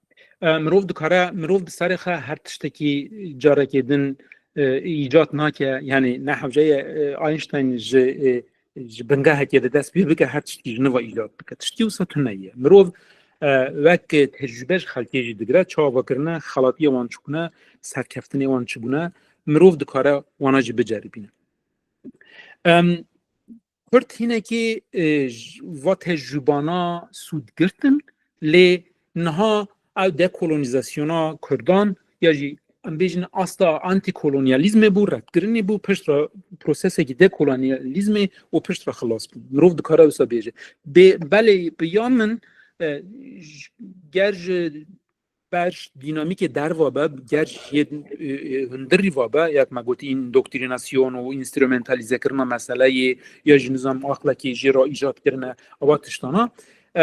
E, mirov dikare, mirov di serê xwe her tiştekî carekê din, e, îcat nake. Yani ne hewce ye, e, Einstein ji, e, ji bingehekê de dest pê bike, her tiştî ji nû ve îcat bike. Tiştî wisa tune ye. Mirov, e, wek tecrûbe ji xelkê jî digire, çawa kirine, xelatiyê wan çi bûne, serkeftinê wan çi bûne, mirov dikare wana jî biceribîne. Em, Kurd hinekî, e, j-, va tecrûbana sûd girtin, lê niha ew dekolonîzasyona Kurdan ya jî, em bêjin, asta antîkolonyalîzmê bû, redkirinê bû, pişt re prosesekî dekolonyalîzmê û pişt re xilas bû. Mirov dikare wisa bêje. Bê, belê, bi ya min, e, j-, ger ji ber dînamîkê derva be, ger ji yê, e, e, hundirî va be, ya me gotî, îndoktrînasyon û înstrumentalîzekirina meseleyê, ya jî nizam aqlekî jê re îcat kirine, ewa tiştana. E,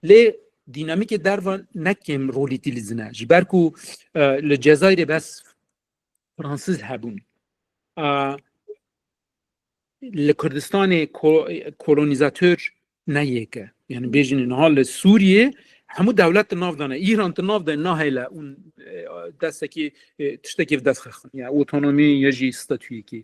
lê dînamîkê derva ne kêm rolî tîlizine. Ji ber ku, e, li Cezayirê bes Fransız hebûn. E, li Kurdistanê ko-, kolonîzator ne yek e. Yani bêjin niha li Sûriyê hemû dewlet di nav de ne. Îran di nav de nahêle û, e, destekî, e, tiştekî bi dest xistin. Yani otonomî ya jî statuyekî.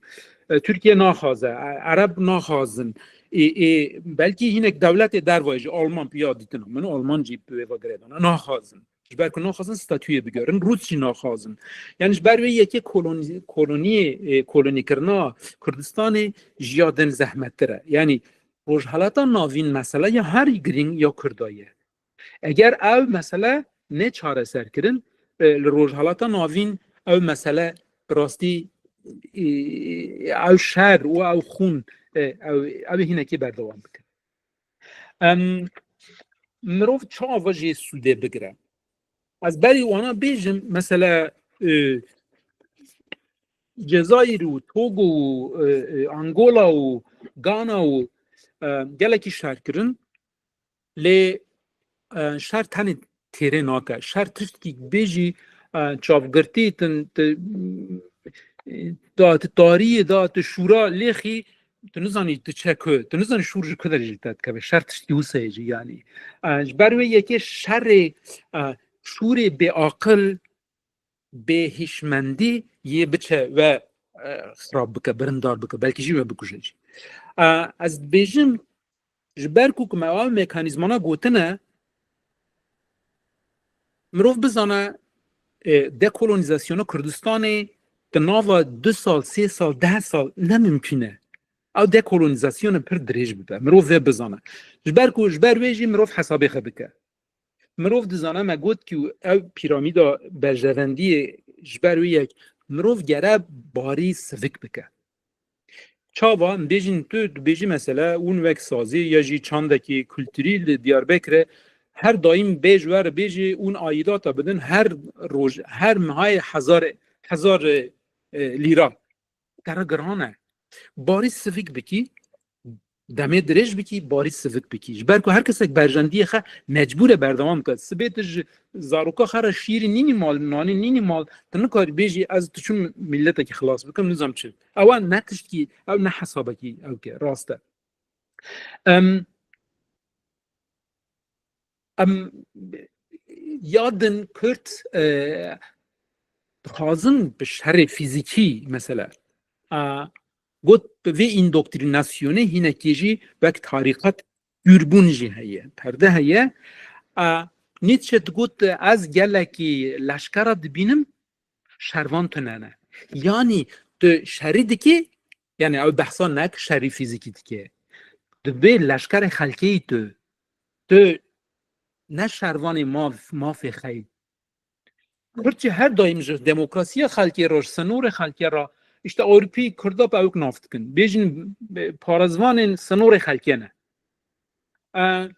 E, Tirkiye naxwaze, e, Ereb naxwazin. E, e, belkî hinek dewletê dervayê jî Alman piya dîtin. Min Alman jî bi vê ve girêdana. Naxwazin. Ji ber ku naxwazin statuyê bigerin, Rûs jî naxwazin. Yani ji ber wê yekê kolonî-, koloniyê, e, kolonîkirina Kurdistanê ji ya din zehmettir e. Yani Rojhelata Navîn mesele ya herî girîng ya Kurda ye. Eger ev mesele ne çareser kirin, e, li Rojhelata Navîn ew mesele bi rastî, e, ew şer û ew xûn, e, ew, ew ê hinekî berdewam bikin. Em, mirov çawa jê sûdê bigire? Ez berî wana bêjim, mesela, e, Cezayir û Togo û, e, e, Angola û Ghana û, e, gelekî şer kirin. Lê, e, şer tenê têrê nake. Şer tiştkî bêjî, e, çavgirtî, tin, ti, e, da, ti tariyê da, ti şûra lêxî, tu nizanî tu çe ku, tu nizanî şûr ji ku derê jî te dikeve. Şer tiştkî wisa ye jî, yanî. E, ji ber wê yekê şerê, e, şûrê bêaqil, bê hişmendî yê biçe we, e, xirab bike, birindar bike, belkî jî we bikuje jî. E, ez dibêjim, Ji ber ku me ew mekanîzmana gotine, mirov bizane, e, dekolonîzasyona Kurdistanê di nava du sal, sê sal, deh sal ne mimkün e. Ew dekolonîzasyona pir dirêj bibe. Mirov vê bizane. Ji ber ku, ji ber wê jî mirov hesabê xwe dike. Mirov dizane, me got ku ew pîramîda berjewendiyê ji ber wê yek mirov gere barî sivik bike. Çawa? Em bêjin, tu dibêjî mesela hûn wek sazî ya jî çandekî kulturî li Diyarbekirê her daîm bêj wer bêjî hûn aîdata bidin her roj, her mehayê hezar, hezar, e, lîra. Kara giran e. Barî sivik bikî, demê dirêj bikî, barî sivik bikî. Ji ber ku her kesek berjendiyê xwe mecbûr e berdewam bike. Sibê tu ji zaroka xwe re şîrî nînî mal, nanî nînî mal, tu nikarî bêjî ez diçim milletekî xilas bikim, nizam çi. Ewa ne tiştkî, ew ne hesabekî ew ke, rast e. Em, em ya din Kurd, e, dixwazin bi şerê fîzîkî mesela, e, got bi vê îndoktrînasyonê hinekî jî wek tarîqet dûrbûn jî heye, perde heye. E, Nietzsche digot, ez gelekî leşkera dibînim, şervan tune ne. Yanî tu şerî dikî, yanî ew behsa nek şerî fîzîkî dike. Dibê leşkerê xelkê yî tu. Tu ne şervanê maf, mafê xeyî. Kurd jî her daîm ji demokrasiya xelkê re, ji sinorê xelkê re, îşte Ewropî Kurda bi ewk nav dikin. Bêjin, e, parêzvanên sinorê xelkê ne. E,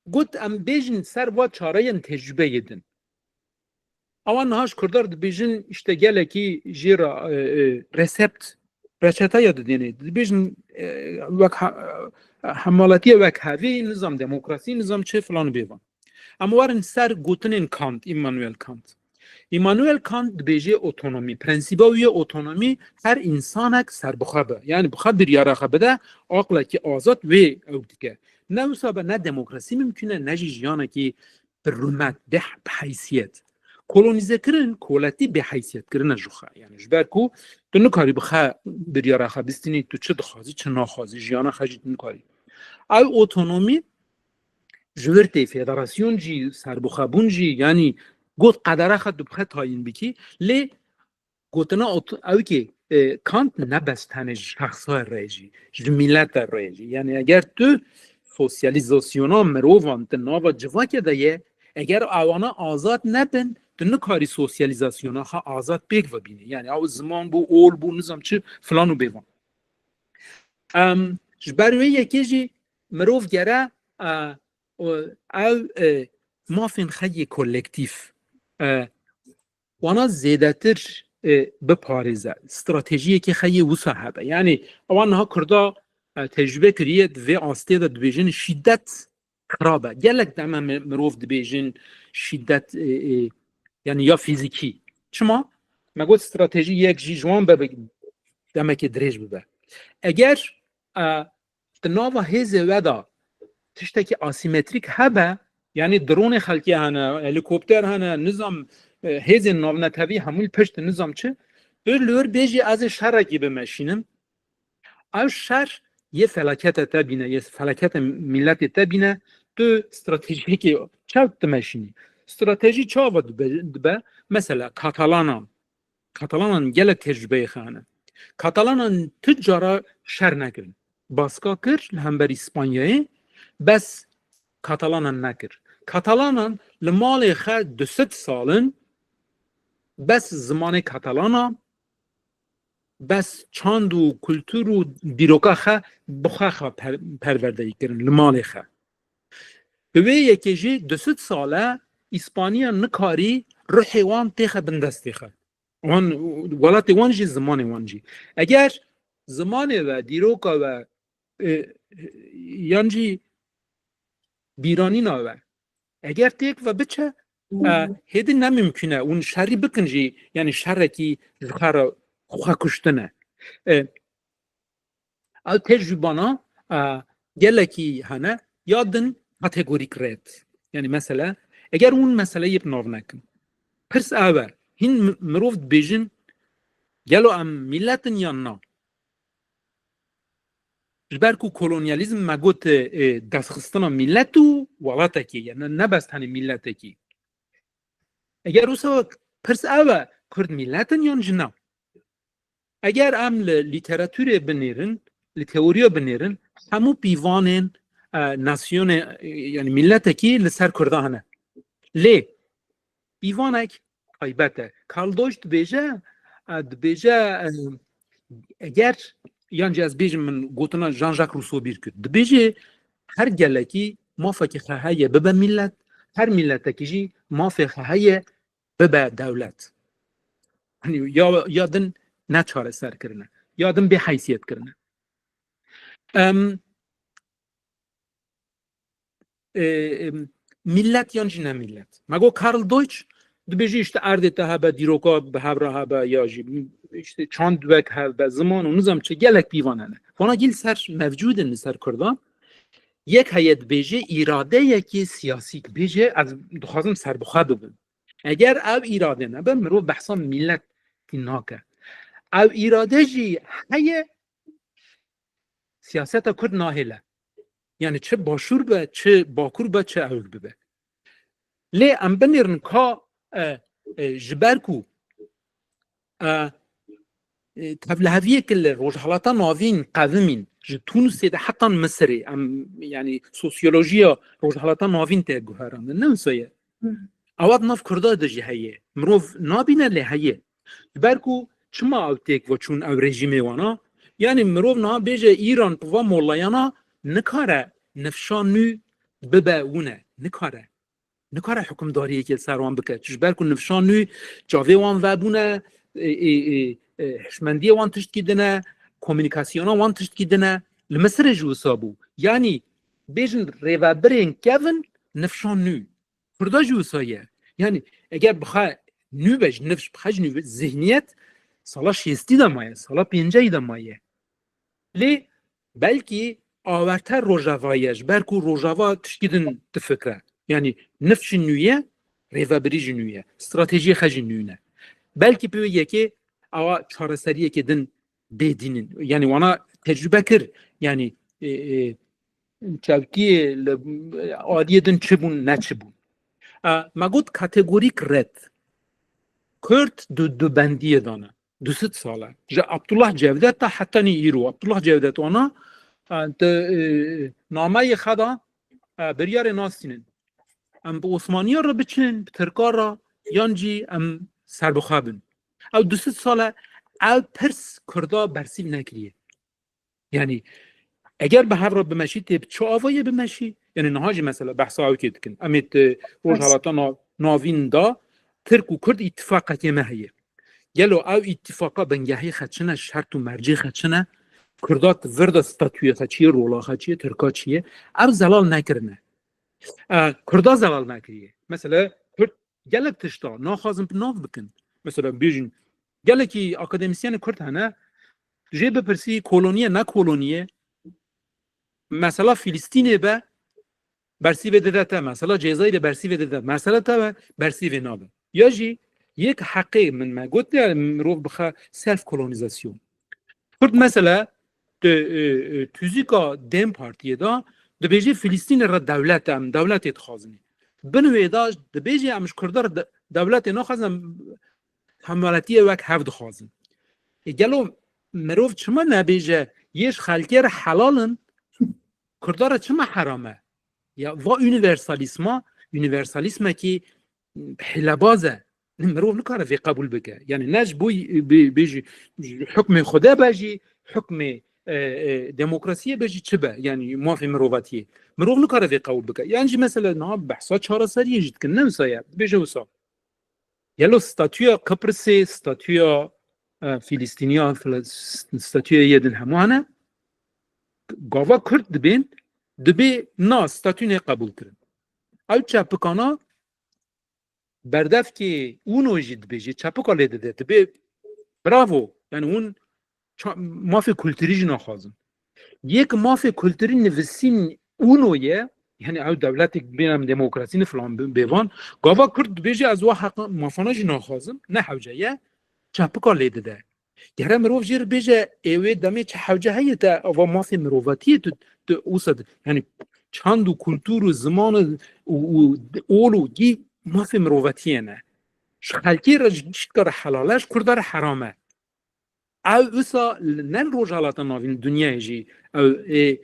got, em bêjin ser va çareyên tecrûbeyê din. Ewan niha ji Kurdar dibêjin, îşte gelekî jê re, e, e, resept, reçetaya didêne. Dibêjin, e, wek ha-, e, hemalatiye wek hevî, nizam demokrasî, nizam çi filan û bêvan. Em werin ser gotinên Kant, Immanuel Kant. Immanuel Kant dibêje otonomî. Prensîba wî ye otonomî, her însanek serbixwe be. Yani bi xwe biryara xwe bide, aqlekî azad wê ew dike. Ne wisa be, ne demokrasî mimkün e, ne jî jiyanekî bi rûmet, bi, bi heysiyet. Kolonîzekirin, koletî bêheysiyetkirin e ji xwe. Yani ji ber ku tu nikarî bi xwe biryara xwe bistînî, tu çi dixwazî, çi naxwazî, jiyana xwe jî tu nikarî. Ew otonomî ji wir tê, federasyon jî, serbixwebûn jî, yanî got qedera xwe tu bi xwe tayîn bikî, lê gotina ot-, ew kê, e, Kant ne bes tenê ji şexsa re jî, ji mîlete re jî. Yanî eger tu sosyalîzasyona mirovan di nava civakê de ye, eger ewana azad nebin, tu nikarî sosyalîzasyona xwe azad pêk ve bînî. Yanî ew ziman bû, ol bû, nizam çi, filan û bêvan. Em, ji ber wê yekê jî mirov gere, e, o, ew, e, mafên xwe yê kolektîf, e, wana zêdetir, e, biparêze. Stratejiyekê xwe yê wisa hebe. Yani, ewan niha Kurda, e, tecrûbe kiriye, di vê astê de dibêjin şîdet xirab e. Gelek deme mi-, mirov dibêjin şîdet, e, e, yani ya fîzîkî. Çima? Me got stratejî yek jî ji wan be, be, demekê dirêj bibe. Eger, e, di nava hêzê we de tiştekî asîmetrîk hebe, yani dronê xelkê hene, helîkopter hene, nizam, e, hêzên navnetewî hemû li pişt nizam çi, tu li wir bêjî ez ê şerekî bimeşînim. Ew şer yê felakete te bîne, yê felakete mîletê te bîne, tu stratejiyekê çaw dimeşînî. Stratejî çawa dibe, dibe? Mesela Katalanan. Katalanan gelek tecrûbeyê xwe hene. Katalanan tu cara şer nekirin. Baska kir li hember Îspanyayê, bes Katalanan nekir. Katalanan li malê xwe du sed sal in bes zimanê Katalana, bes çand û kultur û dîroka xwe bi xwe xwe per-, perwerdeyî kirin li malê xwe. Bi wê yekê jî du sed sal e Îspaniya nikarî ruhê wan têxe bin destê xwe. Wan, welatê wan jî, zimanê wan jî. Eger zimanê we, dîroka we, e, yan jî bîranîna we, eger têk ve biçe, e, hêdî ne mimkün e. Hûn şerî bikin jî, yani şerekî ji xwe re xwe kuştin e. E, Ew tecrûbana, e, gelekî hene, ya din kategorîk red. Yani mesele, eger hûn meseleyê bi nav nekin. Pirs ew e, hîn mi-, mirov dibêjin, gelo em mîlet in yan na? Ji ber ku kolonyalîzm me got, e, destxistina milet û welatekê ye, ne, ne bes tenê miletekî. Eger wisa pirs ev e, Kurd milet in yan jî ne? Eger em li lîteratûrê binêrin, li teoriya binêrin, hemû pîvanên, e, nasyonê, e, yani miletekî li ser Kurda hene. Lê pîvanek taybet e. Karl Deutsch dibêje, e, dibêje, e, eger, yan jî ez bêjim, min gotina Jean-Jacques Rousseau bîr kir. Dibêje, her gelekî mafekî xwe heye bibe milet, her miletekî jî mafê xwe heye bibe dewlet. Hani ya, ya din ne çareser kirine, ya din bê heysiyet kirine. Em, e, em, milet yan jî ne milet. Me got Karl Deutsch dibêjî işte erdê te hebe, dîroka bi hev re hebe, ya jî işte çand wek hev be, ziman û nizam çi, gelek pîvan hene. Vana gî li ser mevcûd in, li ser Kurdan. Yek heye dibêje îradeyekê siyasî dibêje, ez dixwazim serbixwe bibim. Eger ev îrade nebe, mirov behsa miletî nake. Ew îrade jî heye, siyaseta Kurd nahêle. Yani çi başûr be, çi bakur be, çi ewk bibe. Lê em binêrin ka, e, e, ji ber ku, e, e, tevliheviyek li Rojhelata Navîn qevimîn, ji Tunisê de hetan Misirê, em, yani sosyolojiya Rojhelata Navîn tê guherandin, ne wisa ye? Ewa di nav Kurda de jî heye. Mirov nabîne lê heye. Ji ber ku çima ew têk ve çûn ew rejîmê wana? Yani mirov niha bêje Îran bi va molayana nikare nifşa nû bibe wine. Nikare. Nikare hukimdariyekê li ser wan bike. Ji ber ku nifşa nû çavê wan vebûne, e, e, e, e, hişmendiyê wan tiştkî dine, komunîkasyona wan tiştkî dine. Li Misirê jî wisa bû. Yani bêjin rêvebirên kevin nifşa nû. Kurda jî wisa ye. Yani eger bixe nû be, ji nifş bixe ji nû be, zihniyet sala şêstî de maye, sala pêncehî de maye. Lê belkî awerte Rojava ye, ji ber ku Rojava tişkî din difikre. Yani nifş jî nû ye, rêvebirî jî nû ye, stratejiyê xwe jî nû ne. Belkî bi wê yekê awa çareseriyekê din bê dînin. Yani wana tecrube kir. Yani, e, e, çewtiyê li aliyê din çi bûn, ne çi bûn. E, me got kategorîk red. Kurd du, du bendiyê dane. Du sed sal e. Ji Abdullah Cevdet ta hetanî îro. Abdullah Cevdet wana, e, di, e, nameyê xwe de, e, biryarê nastînin. Em bi Osmaniya re biçin, bi Tirka re, yan jî em serbixwe bin. Ew du sed sal e, ew pirs Kurda bersîv nekiriye. Yani eger bi hev re bimeşî, tê bi çi avayê bimeşî? Yani niha jî mesela behsa ewkê dikin. Em ê di Rojhelata Na-, Navîn de Tirk û Kurd îtifaqekê me heye. Gelo ew îtifaqa bingehê xwe çi ne, şert û mercê xwe çi ne? Kurda di vir de statûyê xwe çi ye, rola xwe çi ye, Tirka çi ye? Ev zelal nekirine. E, Kurda zelal nekiriye. Mesela Kurd gelek tişta naxwazin bi nav bikin. Mesela bêjin, gelekî akademîsyenê Kurd hene, jê bipirsî koloniye ne koloniye, mesela Filistînê be, bersîvê dide te, mesela Cezayirê bersîvê dide, mesela te be, bersîvê nabe. Ya jî yek heqê min me got ya mirov bixe self kolonîzasyon. Kurd mesela di, e, e, tuzîka DEM Partiyê de dibêje Filistînê re dewlet em, dewletê dixwazin. Bin wê de dibêje em ji Kurda re de, dewletê naxwazin, em hemwelatiyê wek hev dixwazin. E, gelo mirov çima nebêje yê ji xelkê re helal in, Kurda re çima heram e? Ya va universalîsma, universalîsmekî hîlebaz e. Mirov nikare vê qebûl bike. Yani ne ji bo bê-, bêjî hukmê Xwedê be jî, hukmê, e, e, demokrasiyê be jî çi be, yani mafê mirovatiyê. Mirov nikare vê qebûl bike. Yan jî mesela niha behsa çareseriyê jî dikin. Ne wisa ye? Dibêje wisa. Gelo statûya Qibrisê, statûya, e, Filistîniya, Fil-, statûya yê din hemû hene. Gava Kurd dibên, dibê na statû nê qebûl kirin. Ew çepikana berdevkê UNO jî dibêje, çepika lê dide, dibê bravo, yani hûn ça-, mafê kulturî jî naxwazin. Yek mafê kulturî nivîsîn UNO ye, yani ew dewletek bê em demokrasî ne filan bi-, bêvan, gava Kurd dibêje ez wa heqa mafana jî naxwazim, ne hewce ye, çepika lê dide. Gere mirov jê re bêje, ê wê demê çi hewce heye te ava mafê mirovatiyê tu, tu wisa di-, yani çand û kultur û ziman û, û, û ol û gî mafê mirovatiyê ne. Ji xelkê re ji giştka re helal e, ji Kurda re heram e. Ew wisa li ne li Rojhalata Navîn, dinyayê jî ew ê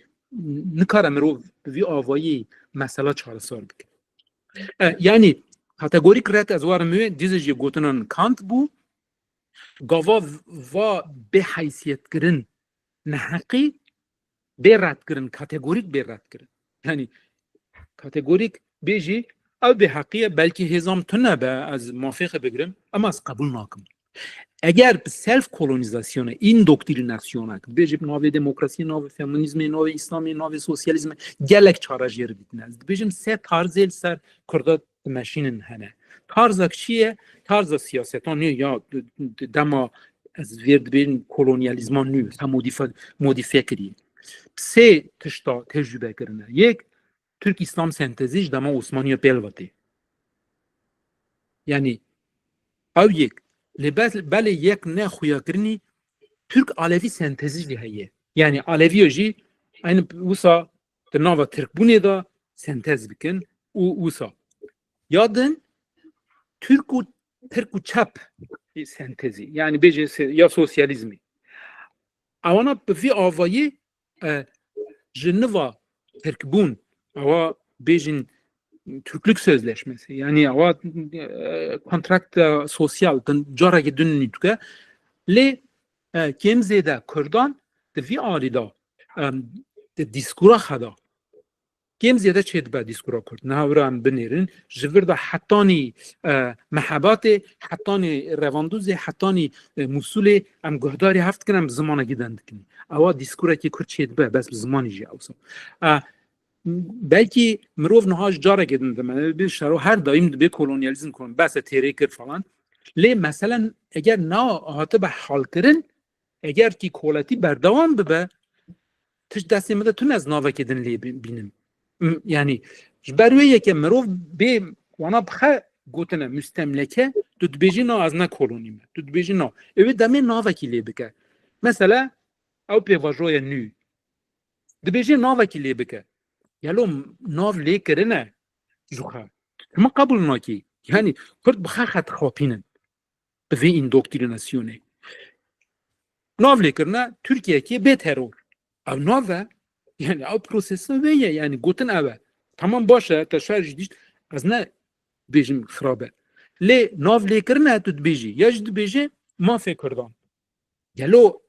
nikare mirov bi vî avayî mesela çaresar bike. E, yani kategorîk red ez warim wê, dîzê jî gotinan Kant bû, gava v-, va bê heysiyetkirin neheqî bê redkirin, kategorîk bê redkirin. Yani kategorîk bêjî ew bêheqî ye, belkî hêzam tune be, ez mafê xwe bigirim, ema ez qebûl nakim. Eger bi self kolonîzasyonê, îndoktrînasyonê, bêjî bi navê demokrasiyê, navê feminîzmê, navê îslamê, navê sosyalîzmê gelek çare jê re dîtine. Ez dibêjim sê tarzê li ser Kurda dimeşînin hene. Tarzek çi ye? Tarza siyaseta nû ya d-, d-, dema ez vêr dibêjim kolonyalîzma nû, ha modîfe-, modîfiye kiriye. Sê tişta tecrûbe kirine. Yek, Türk-İslam sentezî ji dema Osmaniya pêl ve tê. Yani ew yek. Lê be-, belê yek ne xuyakirinî Türk-Alevî sentezî jî heye. Yani Aleviya jî aynı wisa di nava Tirkbûnê de sentez bikin û wisa. Ya din Türk û, Tirk û çep sentezî. Yani bêje se-, ya sosyalîzmî. Ewana bi vî avayî, e, ji niva Tirkbûn, ewa bêjin Türklük Sözleşmesi, yani ewa, e, kontrakta sosyal din, carekî din nî dike. Lê, e, kêm zêde Kurdan di vî alî de, em, di dîskura xwe de kêm zêde çêdibe dîskura Kurd. Niha wira em binêrin, ji vir de hetanî, e, Mehebatê, hetanî Revandûzê, hetanî, e, Mûsulê em guhdarî hev dikin, em bi zimanekî din dikin. Ewa dîskurekî Kurd çêdibe, bes bi zimanî jî ewsa. E, belkî mirov niha ji carekê din dimene, bi şero her daîm dibê kolonyalîzm kon, bes e têrê kir falan. Lê meselen eger na hatibe halkirin, eger kî koletî berdewam bibe, tişt destê min de tune ez navekê din lê bi-, bînim. M-, yani, ji ber wê yeke mirov bê wana bi xwe gotine mustemleke, tu dibêjî na ez ne kolonî me. Tu dibêjî na. Ê wê demê navekî lê bike. Mesela, ew pêvajoya nû. Dibêjê navekî lê bike. Gelo nav lê kirine ji xwe. Tu çima qebûl nakî? Yani, Kurd bi xwe xwe dixapînin. Bi vê îndoktrînasyonê. Nav lê kirine Tirkiyeyekê bê teror. Ew nav e. Yani ew prosesa wê ye. Yani gotin ew e. Tamam baş e, te şer jî dîşt. Ez ne bêjim xirab e. Lê nav lê kirine tu dibêjî. Ya jî dibêjê mafê Kurdan. Gelo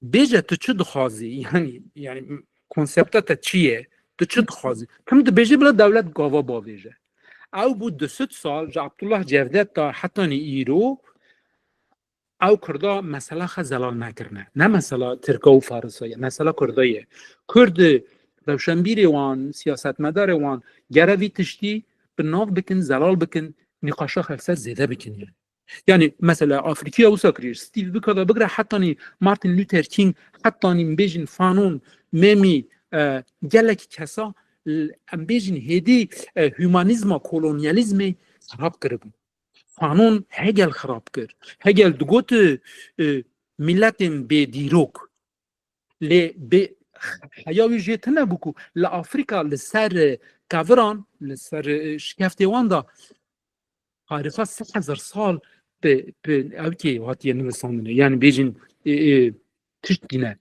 bêje tu çi dixwazî? Yani, yani konsepta te çi ye? Tu çi dixwazî? Tim dibêje bila dewlet gava bavêje. Ew bû du sed sal ji Abdullah Cevdet da hetanî îro ew Kurda mesela xwe zelal nekirine. Ne mesela Tirka û Farisa ye, mesela Kurda ye. Kurd, rewşenbîrê wan, siyasetmedarê wan gere vî tiştî bi nav bikin, zelal bikin, nîqaşa xwe li ser zêde bikin yani. Yani mesela Afrikiya wisa kiriye, Steve Biko da bigire hetanî Martin Luther King, hetanî bêjin Fanon, Memî, e, gelek kesa, e, em bêjin hêdî, e, humanîzma, kolonyalîzmê xirab kiribû. Fanon Hegel xirab kir. Hegel digot, e, miletên bê dîrok. Lê bê heya wî jê tune bû ku li Afrika li ser, e, keviran, li ser, e, şikeftê wan de tarîxa sê hezar sal bi, bi ew kê hatiye nivisandine. Yani bêjin, e, e, tişt dîne.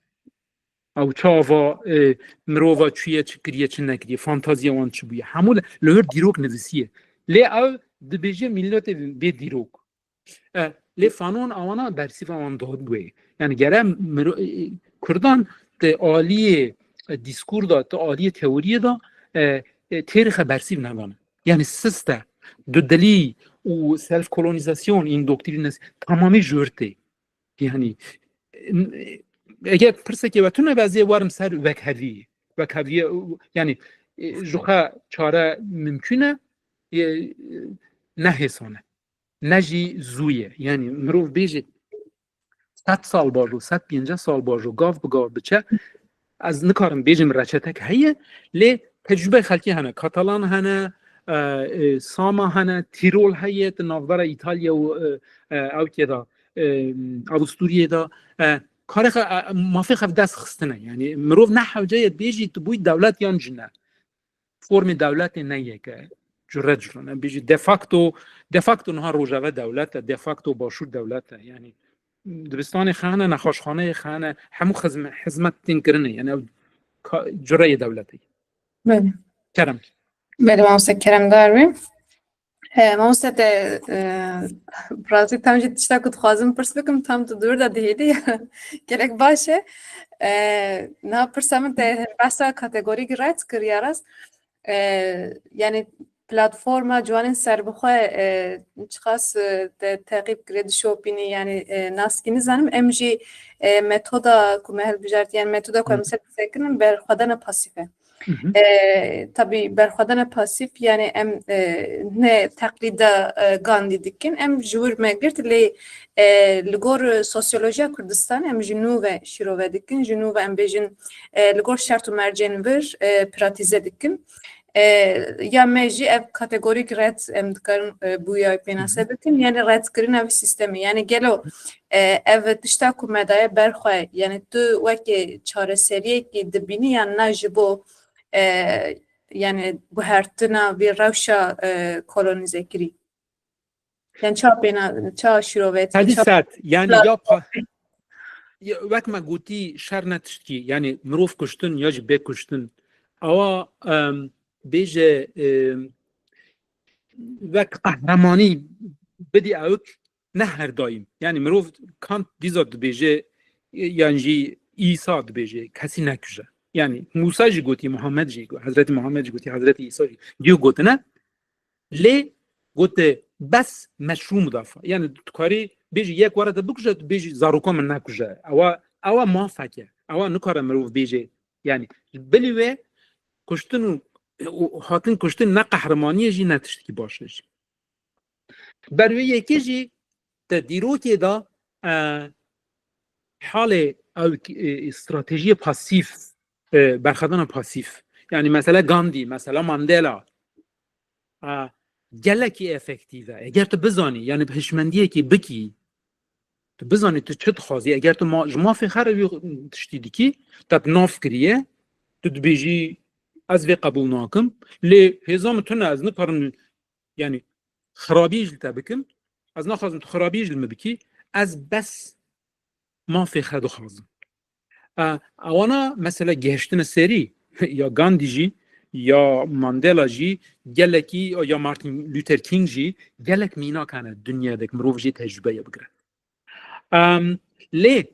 Ew çava, e, mirova çûye, çi kiriye, çi nekiriye, fantaziya wan çi bûye. Hemû li, li wir dîrok nivisiye. Lê ew dibêje miletê bê dîrok. E, lê Fanon awana bersîva wan dot wê. Yani gere miro-, e, Kurdan te aliyê, e, dîskur da, te aliyê teoriyê da, e, e, têrîxe bersîv nedane. Yani siste, dudilî û self-kolonîzasyon, îndoktrînes tamamî jûr tê. Yani, e, eger pirsekê we tune be, ez ê werim ser wekhevî. Wekhevî, yani, e, ji xwe çare mimkun e, e, ne hêsan e. Ne jî zû ye. Yani, mirov bêje sed sal bajo, sed pênceh sal bajo, gav bi gav biçe, ez nikarim bêjim reçetek heye, lê tecrûbeyê xelkê hene. Katalan hene, e, e, Sama hene, Tîrol heye, di navbera Îtalya û, e, e, ewkê de, e, Avustûriyê de, e, karê xwe, e, mafê xwe dest xistine. Yani mirov ne hewce ye bêjî tu bûyî dewlet yan jî ne. Formê dewletê ne yeke. Cure cure ne. Bêjî de facto, de facto niha Rojava dewlet e, de facto Başûr dewlet e. Yani dibistanê xane, nexweşxaneyê xane, hemû xizme-, hizmet tên kirine. Yani ew ka-, cureyê dewletê. Belê. Kerem. Belê, mamoste keremdar bî. E, mamoste te, e, rastî tam jî tişta ku dixwazim pirs bikim, tam tu dûr de dihêlî. Gelek baş e. E, niha pirsa min te behsa kategorîk red kir ya rast. E, yani platforma ciwanên serbixwe, e, çiqas, e, te teqîb kiriye, dişopînî, yani, e, naskî nizanim. Em jî, e, metoda ku me hilbijart, yani metoda ku em ser qisey kirin, berxwedana pasîf e. E, tabî berxwedana pasîf, yani em, e, ne teqlîda, e, Gandî dikin, em ji wir me girt, lê, e, li gor sosyolojiya Kurdistanê em ji nû ve şîrove dikin, ji nû ve em bêjin, e, li gor şert û mercên vir, e, pratîze dikin. E, ya me jî ev kategorîk red em dikarin, e, bûya pênase bikin, yani redkirina vî sîstemê. Yani gelo, e, ev tişta ku me daye ber xwe, yani tu wekî çareseriyekî dibînî yan na ji bo, e, yani guhertina vî rewşa, e, kolonîzekirî? Yani ça pêna, ça şîrove, Sedî ça sed, yani plan- ya pa-, ya wek me gotî şer ne tiştkî, yani mirov kuştin ya jî bê kuştin. Awa, em, bêje, em, wek qehremanî bidî ewk ne her daîm. Yani mirov Kant dîza dibêje, yan jî Îsa dibêje, kesî nekuje. Yani Mûsa jî gotî, Muhammed jî, Hezretî Muhammed jî gotî, Hezretî Îsa jî diyo gotine. Lê gote bes meşrû mudafa. Yani tu karî bêjî yek were te bikuje, tu bêjî zaroka min nekuje. Ewa, ewa mafek e. Ewa nikare mirov bêje. Yani bilî wê kuştin û, û hatin kuştin ne qehremaniyê jî ne tiştekî baş e jî. Ber wê yekê jî te dîrokê de, e, halê ew, e, stratejiyê pasîf, e, berxwedana pasîf. Yani mesela Gandhi, mesela Mandela, e, gelekî efektîf e. Eger tu bizanî, yani bi hişmendiyekî bikî, tu bizanî tu çi dixwazî, eger tu ma-, ji mafê xwe re wî tiştî dikî, te tu nav kiriye, tu dibêjî, ez vê qebûl nakim, lê hêza min tune, ez nikarim, yani xirabî ji te bikim, ez naxwazim tu xirabî ji min bikî, ez bes mafê xwe dixwazim. E, ewana mesela gihiştine serî, ya Gandhi jî, ya Mandela jî, gelekî, ya Martin Luther King jî, gelek mînak hene dinyadek mirov jê tecrûbeye bigire. Em, lê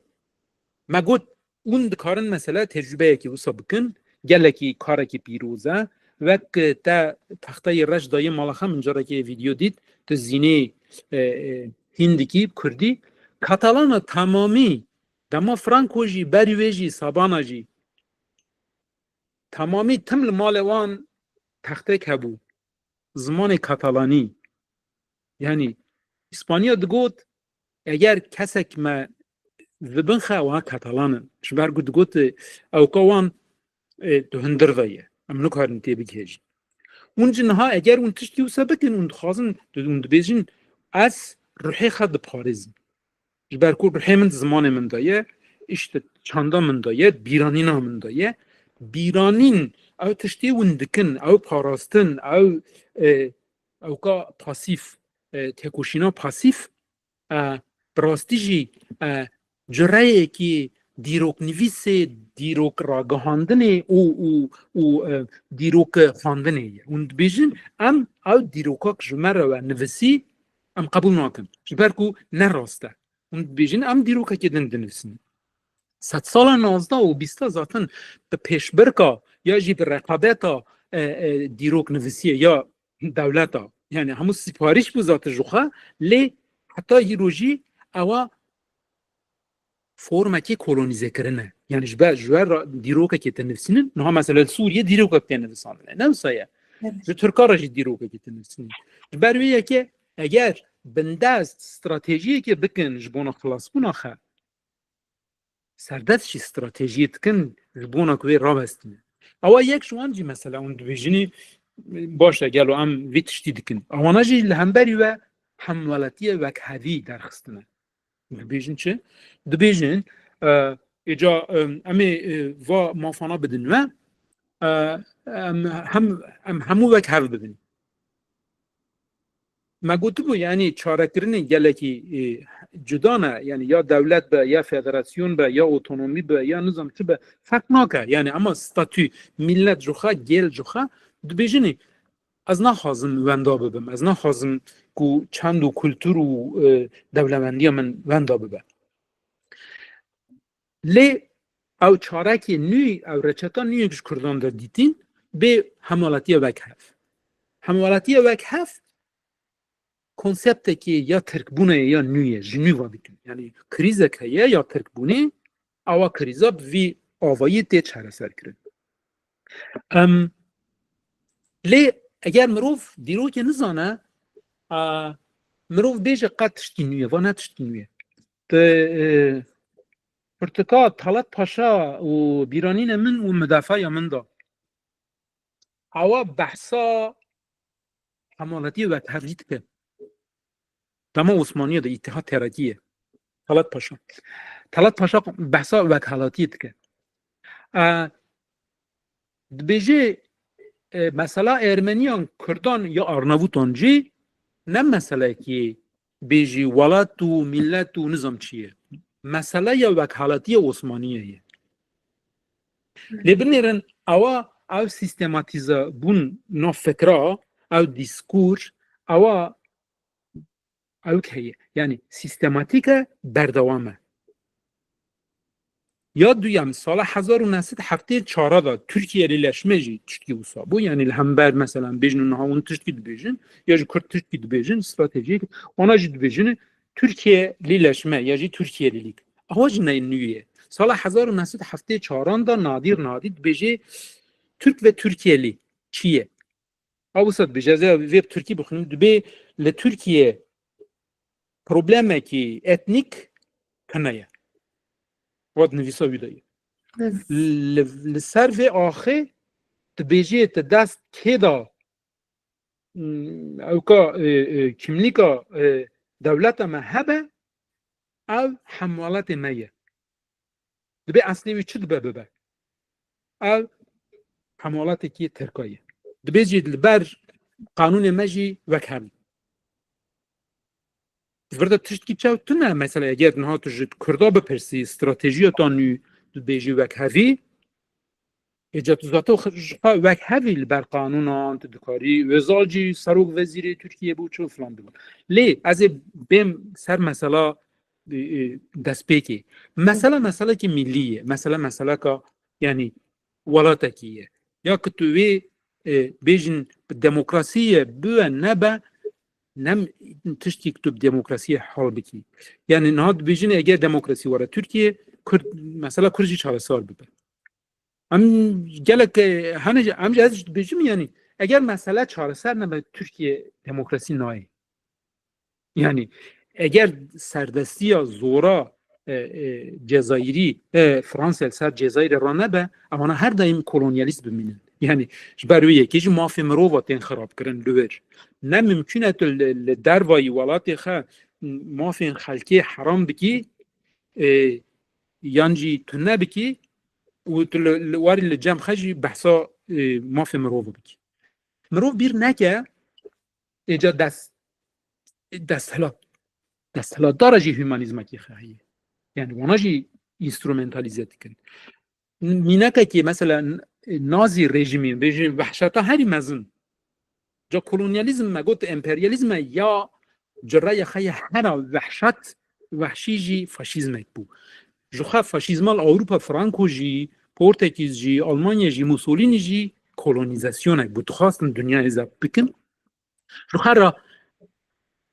me got, hûn dikarin mesela tecrûbeyekî wisa bikin, gelekî karekî pîroz e, wek te texteyê reş dayê mala xwe, min carekê vîdeo dît, tu zînê, e, e, hîn dikî, kurdî. Katalana temamî, dema Franco jî, berî wê jî, Sabana jî, temamî tim li malê wan textek hebû. Zimanê katalanî. Yani, Îspanya digot, eger kesek me vibin xe, wan katalan in. Ji ber ku digot, ewka wan, e, tu hundir ve ye. Em nikarin tê bigihêjin. Hûn jî niha eger hûn tiştî wisa bikin, hûn dixwazin, hûn dibêjin, ez ruhê xwe diparêzim. Ji ber ku ruhê min di zimanê min de ye, îşte çanda min de ye, bîranîna min de ye. Bîranîn, ew tiştê hûn dikin, ew parastin, ew, e, ewka pasîf, e, têkoşîna pasîf, e, bi rastî jî, e, cureyekî dîroknivîsê, dîrok ragihandinê û, û, û, e, dîrok xwendinê ye. Hûn dibêjin, em ew dîrokak ji me re we nivisî, em qebûl nakin. Ji ber ku ne rast e. Hûn dibêjin, em dîrokekê din dinivîsin. Sedsala nozdeh û bîsta zaten bi pêşbirka ya jî bi reqabeta, e, e, dîroknivîsiyê ya dewleta. Yani hemû siparîş bû zaten ji xwe, lê heta hîro jî ewa formekê kolonîze kirine. Yani ji ber, ji ber ra-, dîrokekê tê nivîsînin, niha mesela li Sûriyê dîrokek tê nivisandine. Ne wisa ye? Evet. Ji Tirka re jî dîrokekê tê nivîsînin. Ji ber wê yekê eger bindest stratejiyekê bikin ji bona xilasbûna xwe, serdest jî stratejiyê dikin ji bona ku wê rawestine. Ewa yek ji wan jî mesela hûn dibêjinî, baş e, gelo em vê tiştî dikin. Ewana jî li hemberî we hemwelatiyê wekhevî derxistine. Dibêjin çi? Dibêjin, e, êca, e, em ê, e, va mafana bidin we, e, em hem, em hemû wek hev bibin. Me gotibû, yanî çarekirinê gelekî, e, cuda ne, yanî ya dewlet be, ya federasyon be, ya otonomî be, ya nizam çi be, ferq nake. Yanî ema statû, millet ji xwe, gel ji xwe, dibêjinê, ez naxwazim wenda bibim, ez naxwazim ku çend û kultur û, e, dewlemendiya min wenda bibe. Lê ew çarekê nû, ew reçeta nû yek ji Kurdan de dîtîn, bê hemwelatiya wekhev. Hemwelatiya wekhev konseptekê ya Tirkbûnê ye ya nû ye, ji nû ve dîtin. Yanî krîzek heye ya Tirkbûnê, awa krîza bi vî avayî tê çareserkirin. Em, lê eger mirov dîrokê nizane, a, mirov bêje qet tiştî nû ye, va ne tiştî nû ye. Te, e, pirtika Talat Paşa û bîranînê min û midafeya min da. Awa behsa hemwelatiyê wekhev jî dike. Dema Osmaniye de Îtîhad Terakî ye. Talat Paşa. Talat Paşa behsa wekhelatiyê dike. E, dibêje, e, mesela Ermeniyan, Kurdan ya Arnavûtan jî ne meselekî bêjî welat û millet û nizam çi ye. Meseleya wekhalatiya Osmaniye ye. Lê binêrin, ewa, ew sîstematîze bûn nav fikra, ew dîskur, ewa, ew heye. Yanî sîstematîk e, berdewam e. Ya duyem, sala hezar û neh sed heftê çar de Tirkiye lîleşme jî tiştkî wisa bû. Yanî li hember, mesela, bêjin û niha hûn tiştkî dibêjin, ya jî Kurd tiştkî dibêjin, stratejiyek, wana jî dibêjin Tirkiye lîleşme ya jî Tirkiye lîlîk. Ewa jî ne nû ye. Sala hezar û neh sed heftê çar de Nadir Nadî dibêje Türk ve Türkiyeli çi ye? Ew wisa dibêje, ez ê vê bi tirkî bixwînim, dibê li Tirkiye problemekî etnîk tune ye. Wat nivîsa wî de ye. Li, li ser vê axê dibêjê tu dest kê da, mm, ewka, e, e, kimlîka, e, dewleta me hebe, ew hemwelatê me ye. Dibê eslê wî çi dibe bibe? Ev hemwelatekî Tirka ye. Dibê jî li ber qanûnê me jî wek hev. Di vir de tiştkî çew tune, mesela eger niha tu ji Kurda bipirsî, stratejiya ta nû dibêjî wek hevî, êca tu zaten xwe ji xwe wek hevî li ber qanûnan, tu dikarî, Özal jî serok wezîrê Tirkiyê bû, çi filan bû. Lê ez ê bêm ser mesela, e, e, destpêkê. Mesela meselekî millî ye. Mesela meseleka, yanî, welatekî ye. Ya ki tu wê, e, bêjin bi demokrasî ye, bibe, nebe, nem tiştî ki tu bi demokrasiyê hal bikî. Yanî niha dibêjin eger demokrasî were Tirkiye, Kurd, mesela Kurd jî çaresar bibe. Em gelek, e, hene jî, em jî ez jî dibêjim, yanî eger mesele çareser nebe Tirkiye demokrasî nayê. Yanî eger serdestiya zora, e, e, Cezayirî, e, Fransa li ser Cezayirê ranebe, ewana her daîm kolonyalîst bimînin. Yanî ji ber wê yekê jî mafê mirova tên xirabkirin li wir. Ne mimkûn e tu li, li dervayî welatê xwe mafên xelkê heram bikî, e, yan jî tune bikî û tu li, li warî li cem xwe jî behsa, e, mafê mirova bikî. Mirov bîr neke, êca dest, desthilat, desthilatdara jî humanîzmekî xwe heye. Yani wana jî înstrumentalîze dikin. Mînakekî mesela Nazi rejîmî, rejîm vehşeta herî mezin. Ca kolonyalîzm me got, emperyalîzm e ya ci raya xwe ye hera vehşet, vehşî jî faşîzmek bû. Ji xwe faşîzmal Ewropa, Franko jî, Portekîz jî, Almanya jî, Mussolini jî kolonîzasyonek bû. Dixwastin dinyayê zebt bikin. Ji xwe re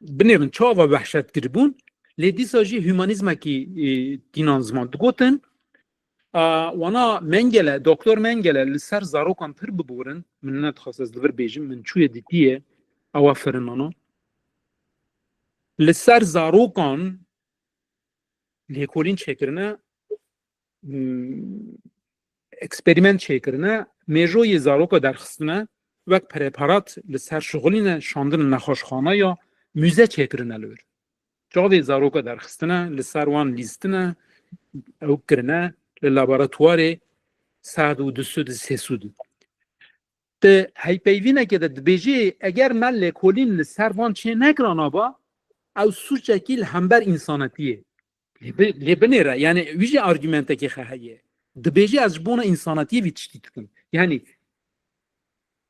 binêrin çawa vehşet kiribûn, lê dîsa jî humanîzmekî, e, tînan ziman digotin. A, wana Mengele, Doktor Mengele li ser zarokan pir biborin, min nedixwest ez li vir bêjim, min çûye dîtiye, ewa firinana. Li ser zarokan lêkolîn çêkirine, hmm, eksperîment çêkirine, mêjoyê zaroka derxistine, wek preparat li ser şixulîne, şandine nexweşxaneya, mûze çêkirine li wir. Çavê zaroka derxistine, li ser wan lîstine, ew kirine li laboratuwarê sed û du sed û sê sed. Di heypeyvînekê de dibêjê, eger me lêkolîn li ser van çê nekirana ba, ew sûcekî li hember însanetiyê. Lê bi-, lê binêre, yani wî jî argumentekê xe heye. Dibêjê ez ji bona însanetiyê vî tiştî dikim. Yani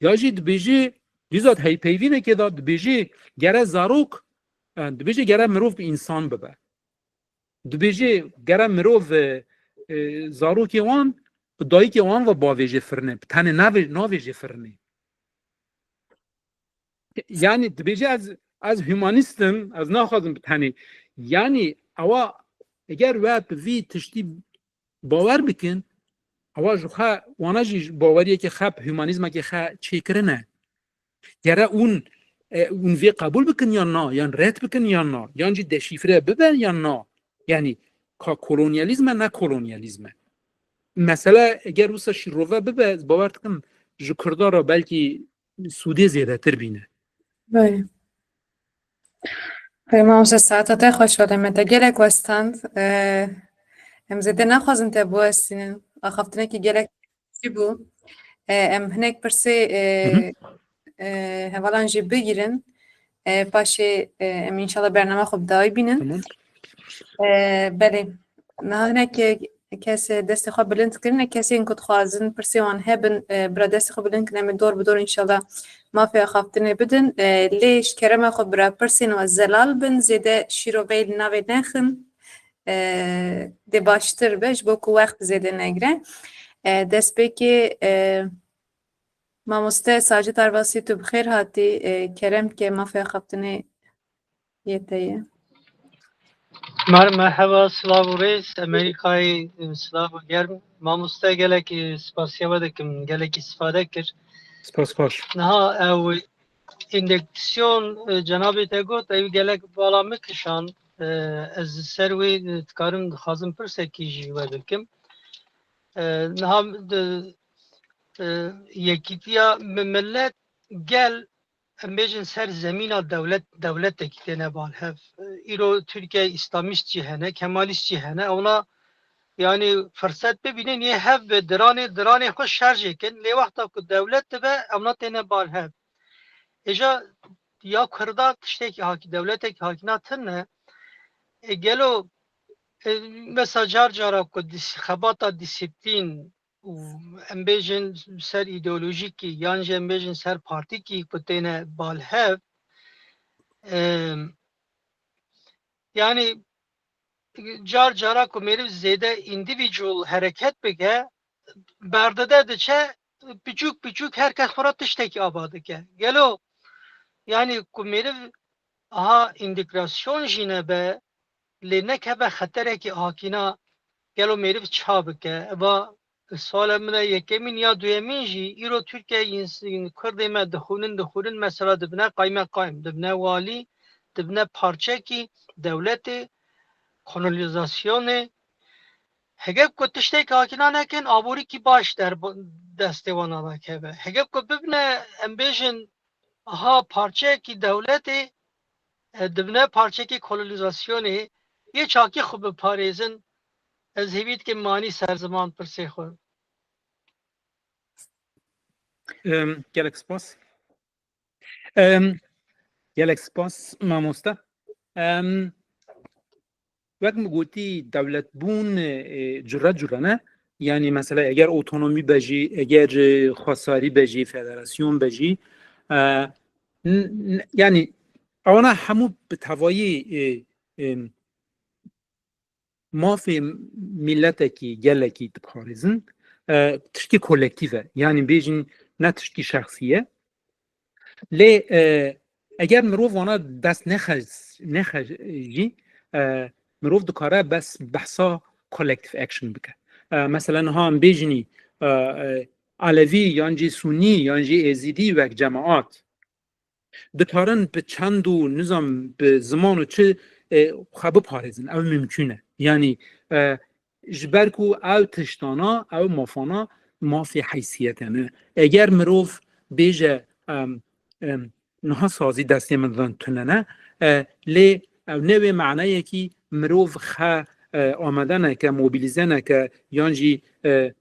ya jî dibêjê, dîza di heypeyvînekê de dibêjê gere zarok, e, dibêjê gere mirov bi însan bibe. Dibêjê gere mirov, e, e, zarokê wan bi dayikê wan ve bavêje firine, bi tenê navê-, navêje firine. Yani dibêje ez, ez humanîst im, ez naxwazim bi tenê. Yani ewa eger we bi vî tiştî bawer bikin, ewa ji xwe wana jî ji baweriyekê xe, bi humanîzmekê xe çêkirine. Gere hûn, e, hûn vê qebûl bikin yan na, yan red bikin yan na, yan jî deşîfre bibe yan na. Yani ka kolonyalîzm e, ne kolonyalîzm e. Mesele eger wisa şîrove bibe, ez bawer dikim ji Kurda re belkî sûdê zêdetir bîne. Belê. Belê, mamoste, saeta te xweş be, me te gelek westand. Ee, em zêde naxwazin te biwestînin. Axaftinekî gelek çi bû. Ee, em hinek pirsê, ee, Hı hı. ee, hevalan jî bigîrin. Ee, paşê, ee, em înşallah bernama xwe bi dawî bînin. Tamam. Ee, belê. Niha hinek, ee, kes destê xwe bilind kirine, kesên ku dixwazin pirsê wan hebin, ee, bira destê xwe bilind kirine, em ê dor bi dor înşallah mafê axaftinê bidin. Ee, lê ji kerema xwe bira pirsên we zelal bin, zêde şîroveyê li navê nexin. Ee, dê baştir be, ji bo ku wext zêde negire. Ee, destpêkê, ee, mamoste Sacit Arvasî, tu bi xêr hatî. Ee, kerem ke mafê axaftinê yê te ye. Mer-, merheba, silav û rêz, Amerîkayê, e, silav û germ. Mamoste, gelekî spasiya we dikim, gelekî istifade kir. Spas baş. Niha ew endeksasyon, e, cenabê te got, ew gelek bala min kişand. E, ez li ser wê, e, dikarim, dixwazim pirsekî jî we bikim. E, niha di, e, yekîtiya mi-, millet gel em bêjin ser zemîna dewlet, dewletekî têne bal hev. Îro Tirkiye îslamîst jî hene, kemalîst jî hene. Ewna, yanî, firset bibînin, yê hev bi diranê, diranê xwe şerjê kin. Lê wexta ku dewlet dibe, ewna têne bal hev. Êja ya Kurda tiştekî hakî, dewletekî hakîna tune. E, gelo, e, mesela car cara ku dis-, xebata disiplîn û em bêjin ser îdeolojîkî yan jî em bêjin ser partîkî ku têne bal hev, em, yanî car cara ku mêriv zêde individual hereket bike, berdide diçe, piçûk piçûk her kes xwe re tiştekî ava dike. Gelo, yanî ku mêriv aha întegrasyon jî nebe, lê nekeve xeterekî hakîna, gelo mêriv ça bike? Eva suala min e yekemîn ya duyemîn jî, îro Tirkiye yîn-, yîn Kurdê me dixwînin, dixwînin, mesela dibine qaymeqayim, dibine walî, dibine parçekî dewletê, kolonîzasyonê. Hege ku tiştek hakîna nekin, aborîkî baş der destê wan nakeve. Hege ku bibine, em bêjin, aha parçeyekî dewletê, e, dibine parçekî kolonîzasyonê, yê çakî xwe biparêzin, ez hêvî dikim manî ser ziman pirsê xwe. Em, gelek spas. Em, gelek spas, mamoste. Em, wek min gotî, dewletbûn, e, cure cure ne. Yanî, mesela, eger otonomî be jî, eger, e, xwesarî be jî, federasyon be jî, e, n-, n-, yanî, ewana hemû bi tevayî, e, e, mafê miletekî, gelekî diparêzin, e, tiştkî kolektîv e. Yanî bêjin ne tiştkî şexsî ye. Lê, e, eger mirov wana dest nexe, nexe jî, e, mirov dikare bes behsa collective action bike. E, mesela niha em bêjinî, e, e, Alevî yan jî Sunî yan jî Êzidî wek cemaat dikarin bi çend û nizam bi ziman û çi, e, xwe biparêzin. Ew mimkûn e. Yanî, e, ji ber ku ew tiştana, ew mafana, mafê heysiyete ne. Eger mirov bêje, em, em, niha sazî destê min din tune ne, e, lê Ew ne wê maneyekî mirov xe, e, amade neke, mobilize neke, yan jî, e,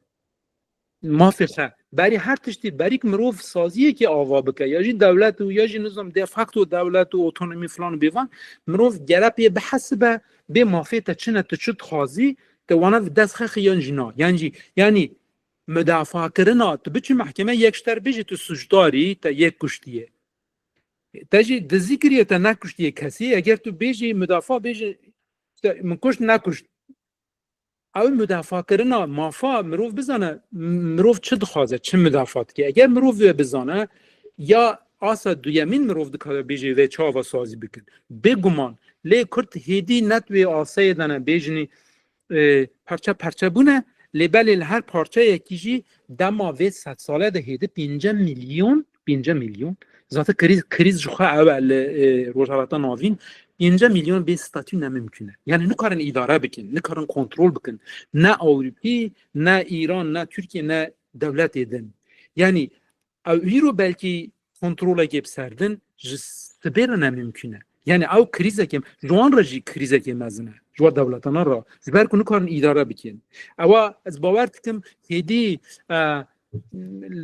mafê xe. Berî her tiştî, berîk mirov saziyekê ava bike, ya jî dewlet û ya jî nizam de facto dewlet û otonomî filan û bêvan, mirov gere pê bihesibe, bê mafê te çi ne, tu çi dixwazî, te wana dest xe xiyan jî na. Yan jî, yanî, mudafakirina, tu biçî mehkeme yek ji te re bêjî tu sucdarî, te yek kuştiye. Te jî dizî kiriye, te nekuştiye kesî. Eger tu bêjî mudafa, bêjî işte min kuşt nekuşt. Ew mudafakirina mafa mirov bizane, mirov çi dixwaze, çi mudafa dike. Eger mirov wê bizane, ya asa duyemîn mirov dikare bêjê vê çava sazî bikin. Bêguman, lê Kurd hêdî net wê aseyê de ne, bêjinî, e, parçe parçe bûne, lê belê li her parçeyekî jî dema vê sed sale de hêdî pênce milyon, pênce milyon, zaten krîz, krîz ji xwe ew e li, e, Rojhilata Navîn, pênce milyon bê statû ne mimkun e. Yani nikarin îdare bikin, nikarin kontrol bikin. Ne Ewropî, ne Îran, ne Tirkiye, ne dewletê din. Yani ew îro belkî kontrolekê bi ser din ji sibê re ne mimkun e. Yani ew krîzekê, ji wan re jî krîzekê mezin e. Ji wan dewletana re. Ji ber ku nikarin îdare bikin. Ewa ez bawer dikim hêdî, e,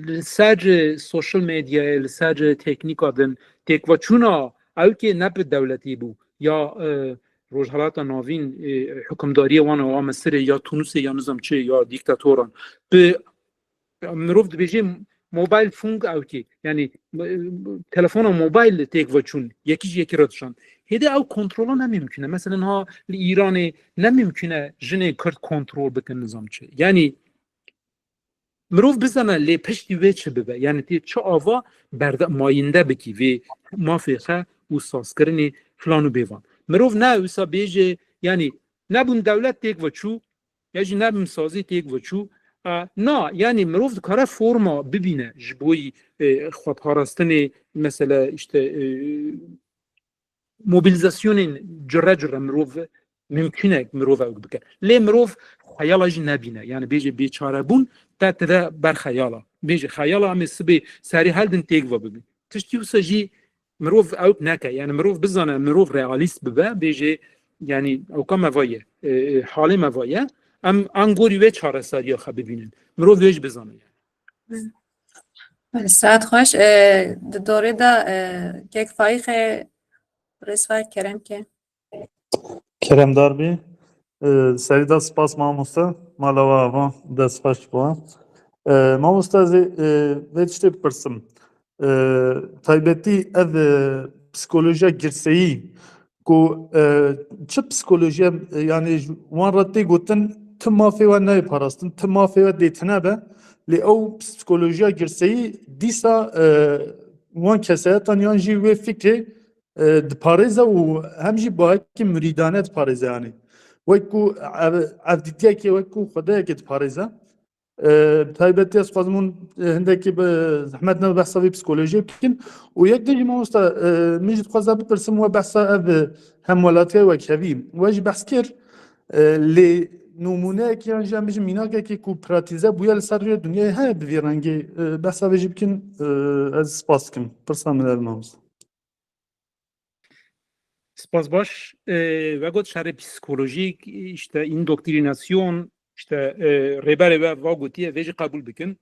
li ser social medyayê, li ser teknîka din têkveçûna ew kê ne bi dewletî bû. Ya, e, Rojhilata Navîn, e, hukimdariyê wan a Misirê, ya Tunusê, ya nizam çi, ya dîktatoran. Bi mirov dibêje mobile phone ew kê, yani, e, telefona mobile têk ve çûn, yekî ji yekî re dişan. Hêdî ew kontrola ne mimkun e. Mesela niha li Îranê ne mimkun e jinê Kurd kontrol bikin nizam çi. Yani, mirov bizane lê piştî wê çi bibe. Yani tê çi ava berde-, mayînde bikî vê mafê xe û sazkirinê filan û bêvan. Mirov ne wisa bêje, yani nebûn dewlet têk ve çû, ya jî nebûn sazî têk ve çû. E, na, yani mirov dikare forma bibîne ji bo, e, xweparastinê, mesela işte, e, mobilizasyonên cure cure mirov mimkun e mirov ew bike. Lê mirov xeyala jî nebîne. Yani bêje bêçarebûn te tide ber xeyala. Bêje xeyala em ê sibê serî heldin têk ve bibî. Tiştî wisa jî mirov ew neke. Yani mirov bizane, mirov realîst bibe, bêje yani ewka me va ye, e, e, halê me va ye. Em an gorî wê çareseriya xwe bibînin. Mirov wê jî bizane yani. Saet xweş. E, di dorê de, e, kek Faîqê Rêzfar kerem ke. Keremdar bî. E, serî de spas mamoste. Mala we ava, dest xweş bo. E, mamoste, ez ê, e, vê tiştê bipirsim. E, taybetî ev, e, psikolojiya girseyî ku, e, çi psikolojiya, e, yani ji wan re tê gotin, ti mafê we nayê parastin, ti mafê we dê tune be, lê ew psikolojiya girseyî dîsa, e, wan kesayetan yan jî wê fikrê, e, diparêze û hem jî bi wekî murîdane diparêze yani. Wek ku ev-, evdîtiyekê, wek ku xwedeyekê diparêze. E, taybetî ez dixwazim hûn, e, hindekî bi zehmet ne behsa vê psikolojiyê bikin. Û yek din jî mamosta, e, min jî dixwaza bipirsim we behsa ev, e, hemwelatiyê wekhevî. We jî behs kir, e, lê nimûneyekî yan jî em bijî mînakekî ku pratîze bûye li ser rûyê dinyayê heye bi vî rengê, e, behsa vê jî bikin, e, ez spas dikim. Pirsa min ev mamosta. Spas baş. E, we got şerê psikolojîk, işte indoktrînasyon, işte, e, rêberê we va gotiye, vê jî qebûl bikin.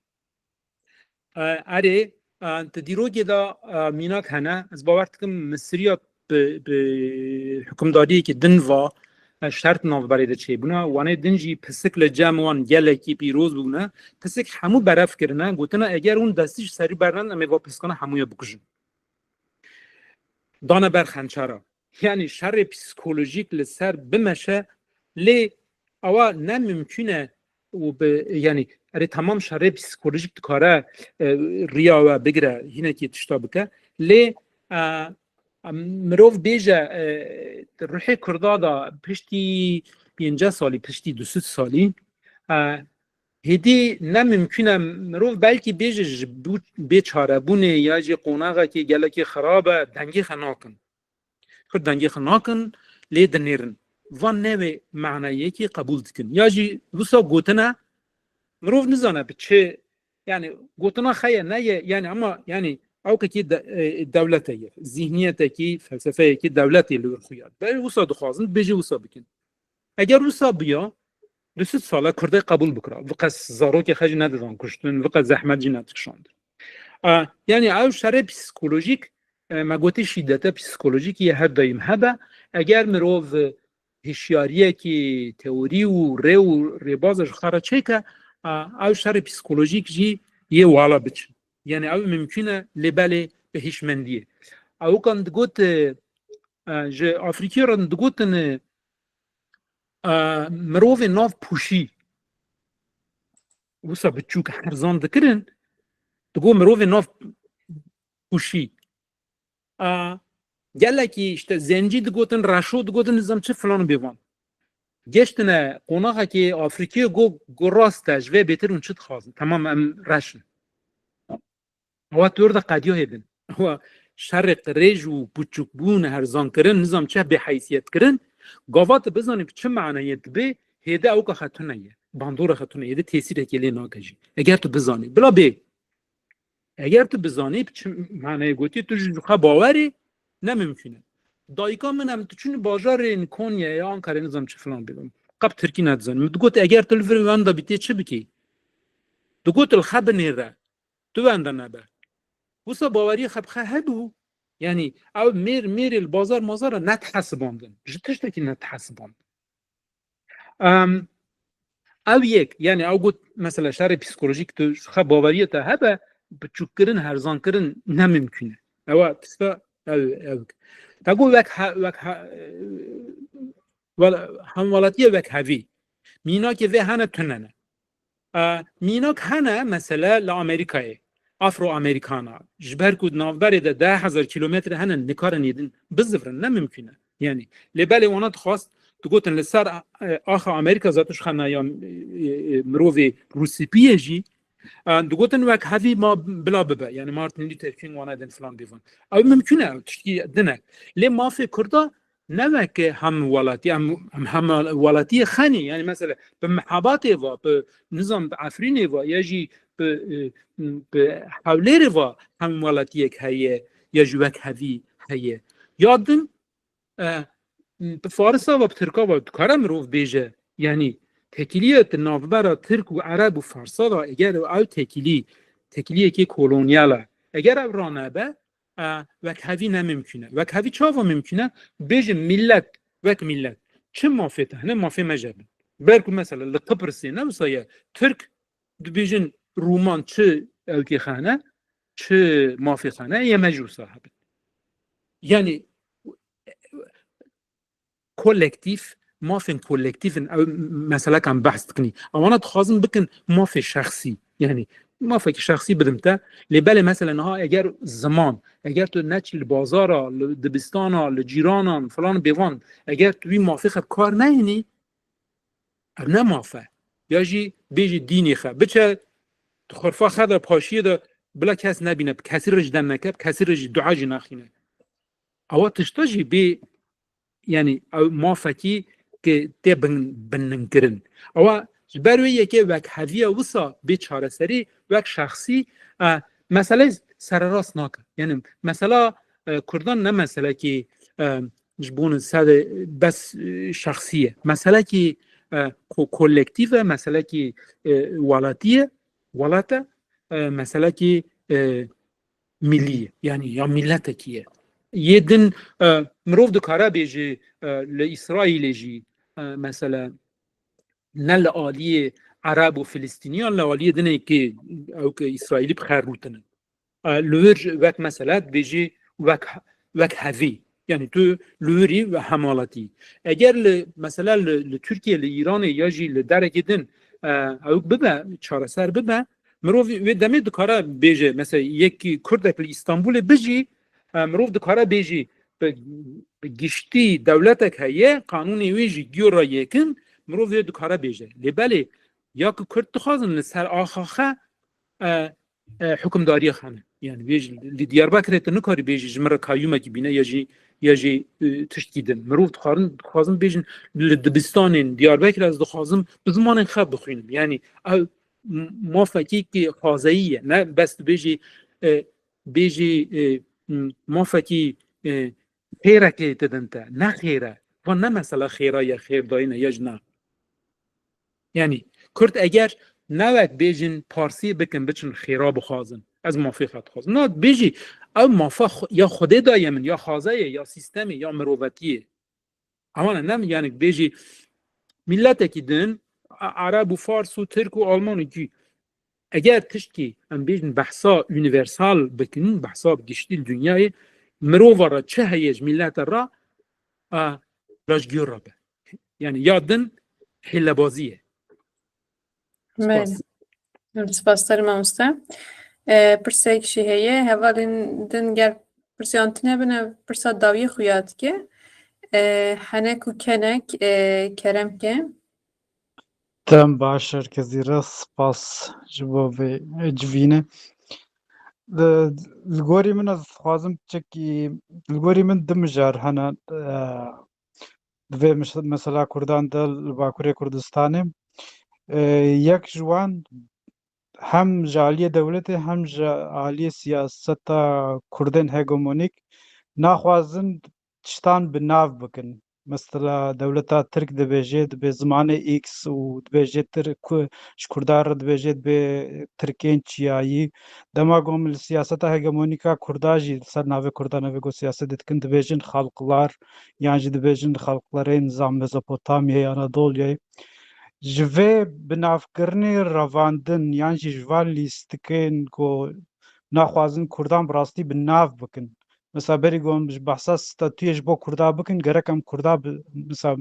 E, erê, e, di dîrokê de, e, mînak hene. Ez bawer dikim Misiriya bi, bi hukimdariyekî din va, e, şert navberê de çêbûne. Wanê din jî pisik li cem wan gelekî pîroz bûne. Pisik hemû berev kirine. Gotine, eger hûn destî ji serî bernen, em ê va pisikana hemûya bikujin. Dane ber xençera. Yani şerê psikolojîk li ser bimeşe, lê ewa ne mimkun e û bi, yani erê temam şerê psikolojîk dikare, e, riya we bigire, hinekî tişta bike. Lê, e, mirov bêje, e, ruhê Kurda da piştî pênceh salî, piştî du sed salî, e, hêdî ne mimkun e mirov belkî bêje ji bo bêçarebûnê ya jî qonaxekî gelekî xirab e, dengê xwe nakin. Kurd dengê xwe nakin, lê dinêrin. Van ne wê manayekî qebûl dikin. Ya jî wisa gotine, mirov nizane bi çi, yani gotina xwe ye, ne ye, yani ama, yani ewkekî de, e, dewlete ye. Zîhniyetekî, felsefeyekî dewletê li wir xuya dibe. Wisa dixwazin, dibêje wisa bikin. Eger wisa biya, du sed sala Kurdê qebûl bikira. Viqas zarokê xwe jî nedidan kuştin, viqas zehmet jî nedikişandin. A, yani ew şerê psîkolojîk, e, me gotî şîdete psîkolojîk yê her daîm hebe. Eger mirov hişyariyekî teorî û rê û rêbaza ji xwe re çêke, a, ew şerê psîkolojîk jî yê wala biçin. Yani ew mimkûn e, lê belê bi hişmendiyê. Ew kan digot, e, e, ji Afrîkiyê re digotin, e, e, mirovê nav pûşî. Wisa biçûk herzan dikirin, digot mirovê nav pûşî. A, gelekî işte zencî digotin, reşo digotin, nizam çi filan bêvan. Geştine qonaxekê Afrîkiyê got, got rast e, ji vê bêtir hûn çi dixwazin? Tamam, em reş in. Ewa tu orada qediya hêdin. Ewa şerê qirêj û biçûkbûn, herzankirin, nizam çi bêheysiyetkirin. Gava tu bizanî bi çi maneyê dibe, hêde ewka xetune ye. Bandora xetune, hêde tesîrekê lê nake jî. Eger tu bizanî. Bila bê. Eger tu bizanî, bi çi maneyê gotî, tu ji xwe bawerî, ne mimkûn e. Dayika min em diçûn bajarên Konyayê, Ankarayê, nizam çi filan bêbim. Qep tirkî nedizanî. Min digot, eger tu li vir wenda bî, tê çi bikî? Digot, li xwe binêre. Tu wenda nebe. Wisa baweriyê xwe bi xwe hebû. Yani, ew mêr, mêrê li bazar mazar re nedihesibandin. Ji tiştekî nedihesibandin. Em, ew yek, yani ew got, mesela şerê psîkolojîk tu ji xwe baweriyê te hebe, biçûkkirin, herzankirin ne mimkûn e. Ewa tişta ew, ew. Te got wek he-, wek he-, wel-, hemwelatiyê wekhevî. Mînakê vê hene tune ne. E, mînak hene, mesela li Amerîkayê. Afro-Amerîkana. Ji ber ku di navberê de deh hezar kîlometre hene, nikarin êdin bizivirin, ne mimkûn e. Yani, lê belê wana dixwast, digotin li ser, e, axa Amerîka zat ji xwe naya, e, e, mirovê rûspî ye jî, e, digotin wekhevî ma bila bibe. Yani Martin Luther King wana din filan bêvan. Ew mimkûn e, ew tiştî din e. Lê mafê Kurda ne weke hemwelatî, em, em hemwelatiyê xenî, yani mesela bi Mehebatê va, bi nizam bi Efrînê va, ya jî bi, e, bi Hewlêrê va hemwelatiyek heye, ya jî wekhevî heye. Ya din, e, bi Farisa va, bi Tirka va, dikare mirov bêje, yani tekîliyê di navbera Tirk û Ereb û Farsa da, eger ew tekîlî, tekîliyekê kolonyal e, eger ew ranebe, e, wekhevî ne mimkûn e. Wekhevî çawa mimkûn e? Bêjin millet, wek millet. Çi mafê te hene, mafê me jebin. Ber ku mesela li Qibrisê ne wisa ye, Tirk dibêjin Rûman çi ewkê xane, çi mafê xane, ye me jî wisa hebin. Yani, kolektîf, mafên kolektîf in, ew meselekan behs dikinî. Ewana dixwazin bikin mafê şexsî. Yani, mafekî şexsî bidim te, lê belê mesela niha eger ziman, eger tu neçî li bazara, li dibistana, li cîranan, filan bêvan, eger tu wî mafê xwe bi kar nehênî, ev ne maf e. Ya jî bêjî dînê xwe. Biçe di xurfa xwe de, paşiyê de, bila kes nebîne, bi kesî re jî dem neke, bi kesî re jî dua jî naxîne. Ewa tişta jî bê, yani ew mafekî ki tê bin-, binninkirin. Ewa ji ber wê yekê wekheviya wisa bê çareserî, wek şexsî, e, meseleyê sererast nake. Yani mesela, e, Kurdan ne meselekî, e, ji bo sede bes, e, şexsî ye. Meselekî, e, ko-, kolektîf e, meselekî, e, welatî ye, welat e, e, meselekî, e, milî ye. Yani ya miletekî ye. Yê din, e, mirov dikare bêje, e, li Îsraîlê jî, e, mesela ne li aliyê Ereb û Filistîniyan, li aliyê dinê ki ew ki Îsraîlî bi xwe rûtinin. E, li wir wek mesela dibêjî wek, wekhevî. Yani tu li wir î ve hemwelatî. Eger li, mesela li, li Tirkiye, li Îranê ya jî li derekê din, e, ew bibe, çareser bibe, mirov wê demê dikare bêje, mesela yek Kurdek li Îstanbulê bijî, e, mirov dikare bêjî bi, bi giştî dewletek heye, qanûnê wê jî giyora yekin, mirov wê dikare bêje. Lê belê, ya ku Kurd dixwazin li ser axa xwe, e, e, hukimdariya xwe ne. Yani vê jî li Diyarbekirê tu nikarî bêjî ji min re kayyûmekî bîne ya jî, ya jî, e, tiştkî din. Mirov dixwarin, dixwazin bêjin li dibistanên Diyarbekirê ez dixwazim bi zimanên xwe bixwînim. Yani ew m-, mafekî ki xwazeyî ye. Ne bes tu bêjî, e, bêjî, e, m-, mafekî, e, xêrekê didin te. Ne xêr e. Van ne mesela xêra ye, xêrdayîn e, ya jî ne. Yanî, Kurd eger ne wek bêjin Parsî bikin, biçin xêra bixwazin. Ez mafê xwe dixwazim. Na, bêjî, ew mafa xwe-, ya Xwedê daye min, ya xaza ye, ya sîstemê, ya mirovetiyê. Ewana ne, yanî bêjî, milletekî din, A-, Ereb û Fars û Tirk û Alman û cî. Eger tiştkî, em bêjin, behsa unîversal bikin, behsa giştî li dinyayê, mirova re çi heye ji millete re, a, rajgiyor re be. Yanî ya din hêlebazî ye. Belê. Spas. Em spas te re mamoste. E, pirsek jî heye. Hevalên din ger pirsiyan tune bin, ev pirsa dawiyê xuya dike. E, Henek û Kenek, e, kerem ke. Dem baş herkesî re, spas ji bo vê civînê. Li, li gorî min ez dixwazim piçekî, li gorî min du mijar hene, e, di vê mis-, mesela Kurdan de li Bakurê Kurdistanê. E, yek ji wan hem ji aliyê dewletê hem ji aliyê siyaseta Kurdên hegemonîk naxwazin tiştan bi nav bikin. Mesela dewleta Tirk dibêje, dibê zimanê X û dibêje Tirk, ku ji Kurdan re dibêje dibê Tirkên çiyayî. Dema ku em li siyaseta hegemonîka Kurda jî li ser navê Kurdan, navê ku siyasetê dikin, dibêjin xalqlar, yan jî dibêjin xalqlarên zam Mezopotamyayê, Anadolyayê. Ji vê binavkirinê revandin, yan jî ji van lîstikên ku naxwazin Kurdan bi rastî bi nav bikin. Mesela berî ku em ji behsa statuyê ji bo Kurda bikin, gerek em Kurda bi, mesela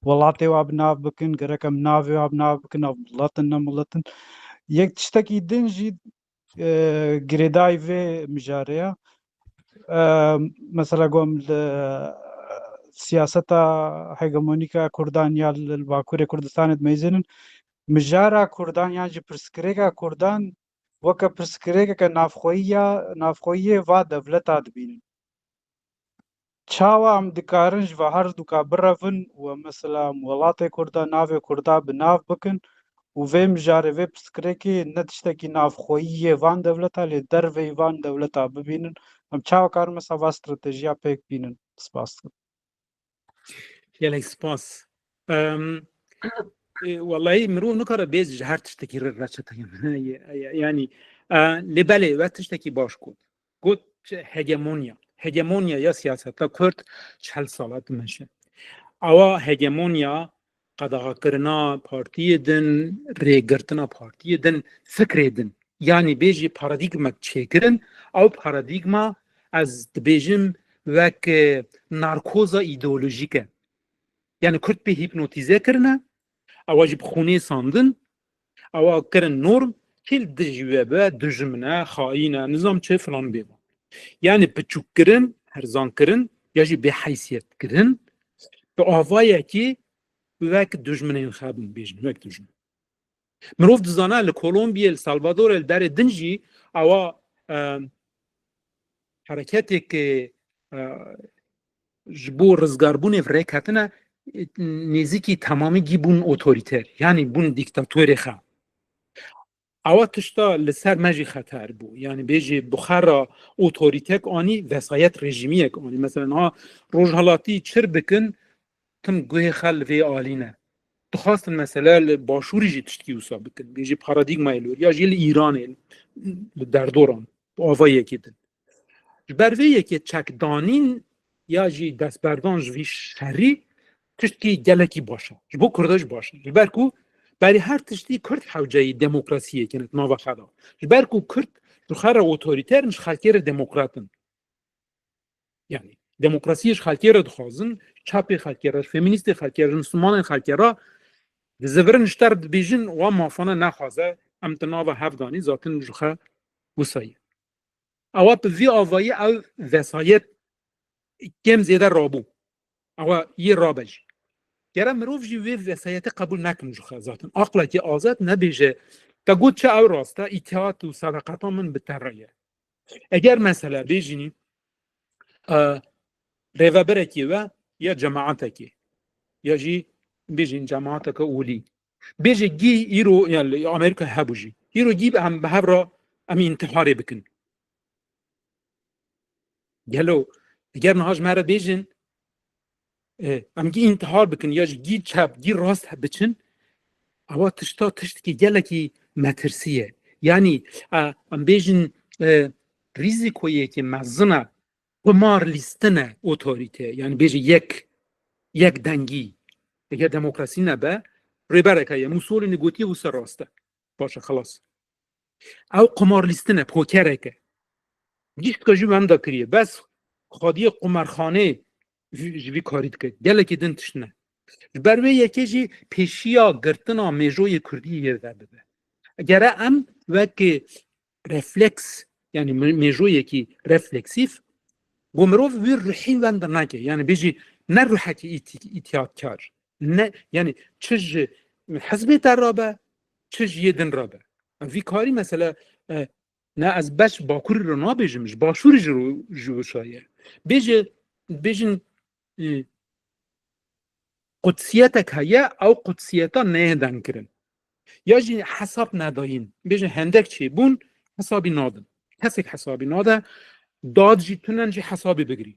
welatê wa bi nav bikin, gerek em navê wa bi nav bikin, ev milet in, ne milet in. Yek tiştekî din jî, e, girêdayî vê mijarê ye. E, mesela ku em li siyaseta hegemonîka Kurdan ya li, li Bakurê Kurdistanê dimeyzînin, mijara Kurdan yan jî pirsgirêka Kurdan weke pirsgirêkeke navxweyî ya, navxweyî yê va dewleta dibînin. Çawa em dikarin ji ve her duka birevin û em mesela em welatê Kurda, navê Kurda bi nav bikin û vê mijarê, vê pirsgirêkê ne tiştekî navxweyî yê van dewleta, lê derveyî van dewleta bibînin? Em çawa karin mesela va stratejiya pêk bînin? Spas dikim. Gelek spas. Em, e, wellahî mirov nikare bêje ji her tiştekî re reçete ye. Ye-, ye-, yanî, e, lê belê we tiştekî baş got. Got hegemonya. Hegemonya ya siyaseta Kurd çel sala dimeşe. Awa hegemonya qedexekirina partiyê din, rêgirtina partiyê din, fikrê din. Yanî bêjî paradîgmek çêkirin, ew paradîgma ez dibêjim wek, e, narkoza îdeolojîk e. Yanî Kurd pê hîpnotîze kirine, ewa jî bi xûnê sandin, ewa kirin norm, kê li dijî we be, dijmin e, xayîn e, nizam çi filan bê. Yanî piçûkkirin, herzankirin ya jî bêheysiyetkirin bi avayekî wek dijminên xwe bin bêjin, wek dijmin. Mirov dizane li Kolombiyê, li Salvadorê, li derê din jî awa, e, hereketêk, e, ji bo rizgarbûnê rêketine, e, nêzîkî temamî gî bûn otorîter, yanî bûn dîktatorê xwe. Awa tişta li ser me jî xeter bû. Yanî bêjî bi xwe re otorîtek anî, vesayet rejîmiyek anî. Mesela niha rojhelatî çir bikin, tim guhê xwe li vê alî ne. Dixwastin mesela li başûrî jî tiştkî wisa bikin. Bêjî paradîgmayê li wir, ya jî li Îranê, li derdoran, bi avayekî din. Ji ber vê yekê çekdanîn ya jî destberdan ji vî şerî tiştkî gelekî baş e. Ji bo Kurda jî baş e. Ji ber ku berî her tiştî Kurd hewceyî demokrasiyê kene di nava xwe de. Ji ber ku Kurd ji xwe re otorîter in, ji xelkê re demokrat in. Yanî demokrasiyê ji xelkê re dixwazin, çapê xelkê re, feminîstê xelkê re, mislimanên xelkê re dizivirin, ji te re dibêjin, wa mafana nexwaze, em di nava hev danî, zaten ji xwe wisa ye. Ewa bi vî avayî ew vesayet kêm zêde rabû. Ewa yê rabe jî. Gere mirov jî wê vesayetê qebûl nekin ji xwe zaten. Aqlekî azad nebêje, te got çi ew rast e, îtihat û sedeqeta min bi te re ye. Eger mesela bêjînî, e, rêveberekî we ya cemaatekê, ya jî bêjîn cemaateke olî, bêje gî îro, yani li Amerîka hebû jî, îro gî em bi hev re em întiharê bikin. Gelo, eger niha ji me re bêjin, e, em gî întihar bikin ya jî gî çep, gî rast biçin, ewa tişta tiştekî gelekî metirsî ye. Yanî, e, em bêjin, e, rîzîkoyekî mezin e, qumar lîstine otorîte, yanî bêje yek, yek dengî. Eger demokrasî nebe, rêberek heye, Mussolini gotiye wisa rast e. Baş e, xelas. Ew qumar lîstine, pokerek e. Giştka jî wenda kiriye. Bes xwediyê qumarxanê ji, ji vî karî dike. Gelekî din tişt ne. Ji ber wê yekê jî pêşiya girtina mêjoyê kurdî yê ve bibe. Gere em wekî refleks, yanî me-, mêjoyekî refleksîf, ku mirov wî ruhî wenda nake. Yanî bêjî ne ruhekî îtî-, îtîhatkar. Ne, yanî çi ji hizbê te re be, çi ji yê din re be. Vî karî mesela, e, ne ez beş Bakurî re nabêjim, ji Başûrî jî ro-, ji wisa ye. Bêje, bêjin, e, qutsiyetek heye, ew qutsiyeta neyê dengkirin. Ya jî hesab nedayîn. Bêjin hendek çêbûn, hesabî nadin. Kesek hesabî nade, dad jî tune ne jî hesabî bigirî.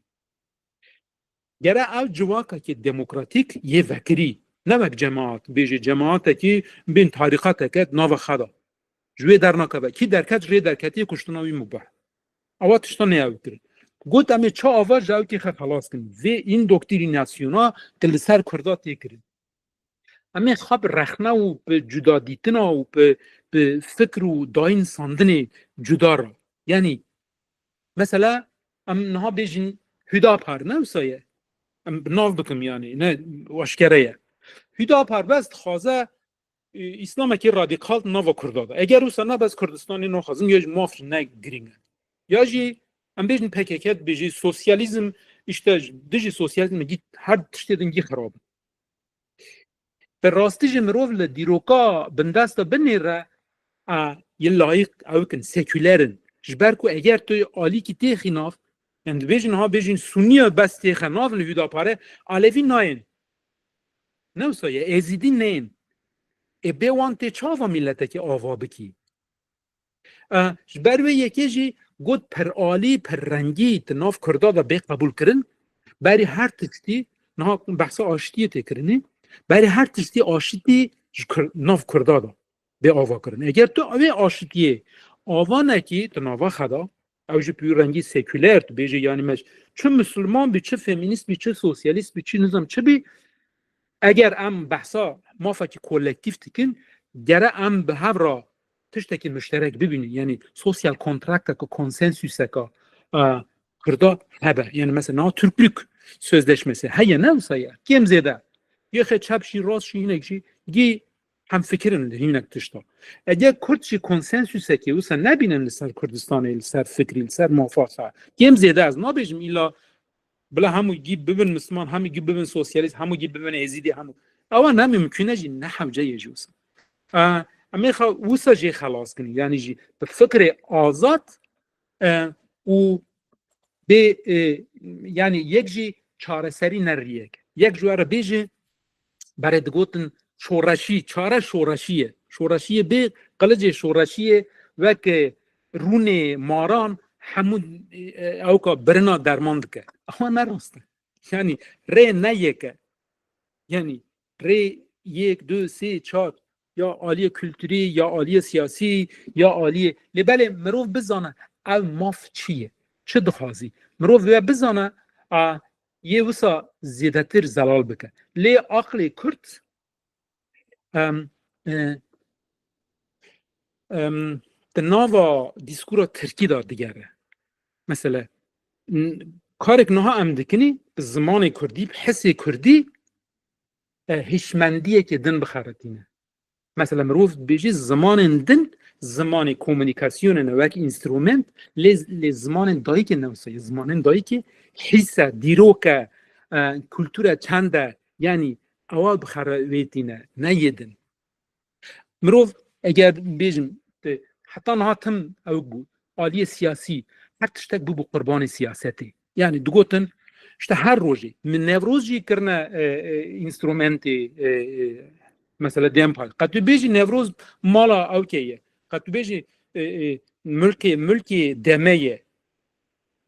Gere ew civakekî demokratîk yê vekirî, ne wek cemaat, bêjê cemaatekî bin tarîqeteke di nava xwe de. Ji wê dernakeve. Kî derket, ji rê derketiyê kuştina wî mubah. Ewa tişta neyawî kirin. Got, em ê çi ava ji ewkê xwe xelas kin. Vê îndoktrînasyona ki li ser Kurda tê kirin. Em ê xwe bi rexne û bi cudadîtina û bi, bi fikr û dayîn sandinê cuda re. Yanî, mesela, em niha bêjin Hüdapar, ne wisa ye? Em bi nav bikim, yanî, ne, aşkere ye. Hüdapar bes dixwaze, e, îslamekî radîkal di nava Kurda de. Eger wisa ne, bes Kurdistanê naxwazin, ya jî maf jî ne girîng e. Ya jî em bêjin P K K dibêjî sosyalîzm, îşte dijî sosyalîzm gî her tiştê din gî xirab in. Bi rastî jî mirov li dîroka bindesta binêre, a, yê layîq ew kin, sekûler in. Ji ber ku eger tu alîkî têxî nav, em dibêjin ha bêjin Sunniya bes têxe nav li Hüdaparê, Alevî nayên. Ne wisa ye, Êzîdî neyên. Ê bê wan tê çava mîletekî ava bikî? E, ji ber wê yekê jî got piralî, pirrengî di nav Kurda de bê qebûlkirin, berî her tiştî, niha behsa aşitiyê tê kirinê, berî her tiştî aşitî ji Kur-, nav Kurda de bê avakirin. Eger tu wê aşitiyê ava nekî di nava xwe de, ew jî bi wî rengî sekûler, tu bêjî, yanî me çi misilman bî, çi femînîst bî, çi sosyalîst bî, çi nizam çi bî, eger em behsa mafekî kolektîf dikin, gere em bi hev re tiştekî muşterek bibînin. Yanî sosyal kontrakteke, konsensûseke, e, Kurda hebe. Yanî mesela niha Türklük Sözleşmesi heye, ne wisa ye? Kêm zêde. Yexê çep jî, rast jî, hinek jî gî hemfikir in li hinek tişta. Eger Kurd jî konsensûsekê wisa nebînin li ser Kurdistanê, li ser fikrî, li ser mafa xwe, kêm zêde ez nabêjim îla bila hemû gî bibin misliman, hemû gî bibin sosyalîst, hemû gî bibin êzîdî, hemû. Ewa ne mimkûn e jî, ne hewce ye jî wisa. E, em ê xwe wisa jê xelas kin, yanî jî bi fikrê azad, e, û bê, e, yanî yek jî çareserî ne riyek. Yek ji we re bêje, berê digotin şoreşî, çare şoreşî ye. Şoreşiyê bê qilicê şoreşiyê wek, e, rûnê maran hemû, e, ewka birina derman dike. Ama ne rast e. Yanî rê ne yek e. Yanî rê yek, du, sê, çar, ya aliyê kulturî, ya aliyê siyasî, ya aliyê, lê belê mirov bizane ev maf çi ye, çi dixwazî. Mirov wê bizane, a, yê wisa zêdetir zelal bike. Lê aqlê Kurd, em, e, em, di nava dîskûra Tirkî de digere. Mesela, n-, karek niha em dikinî, bi zimanê Kurdî, bi hisê Kurdî, e, hişmendiyekê din bixeretîne. Mesela mirov dibêjî zimanên din, zimanê komunîkasyonê ne wek înstrument, lê, lê zimanên dayikê ne wisa ye. Zimanên dayikê hîs e, dîrok e, e, kultur e, çend e, yanî ewa bixerewêtîne, ne yê din. Mirov eger bêjim, te, heta niha tim ew bû, aliyê siyasî, her tiştek bûbû qurbanê siyasetê. Yanî digotin, işte her rojê, min Newroz jî kirine, e, e, înstrumentê, e, e, mesela DEM Parti. Qet tu bêjî Newroz mala ewkê ye. Qet tu bêjî, e, e, milkê, milkê DEMê ye.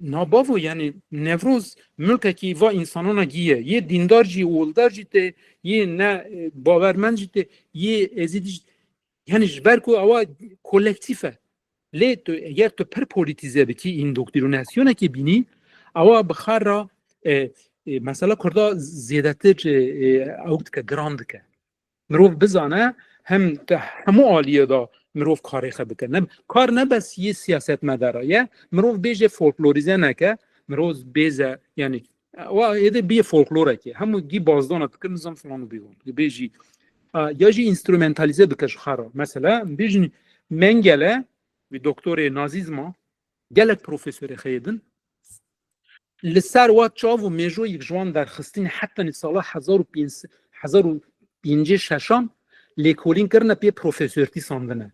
Na bavo, yani Newroz milkekî va însanana giye. Yê dîndar jî, oldar jî tê, yê ne, e, bawermend jî tê, yê êzîdî jî. Yani ji ber ku ewa kolektîf e. Lê tu, eger tu pir polîtîze bikî, îndoktrînasyonekê bînî, ewa bi xwe re, e, e, mesela Kurda zêdetir, e, e, ew dike, giran dike. Mirov bizane, hem te hemû aliyê de mirov karê xwe bike. Ne, kar ne bes yê siyasetmedara ye, mirov bêje folklorîze neke, mirov bêze, yani, wa êdî bîye folkloreke. Hemû gî bazdana dike, nizam filan û bêvan. Bêjî, a, ya jî înstrumentalîze bike ji xwe re. Mesela, bêjin Mengele, wî doktorê nazîzma, gelek profesorê xeyê din, li ser wa çav û mêjoyek ji wan derxistin, heta nî sala hezar û pênc, hezar û pêncî şeşan lêkolîn kirine, pê profesortî sandine.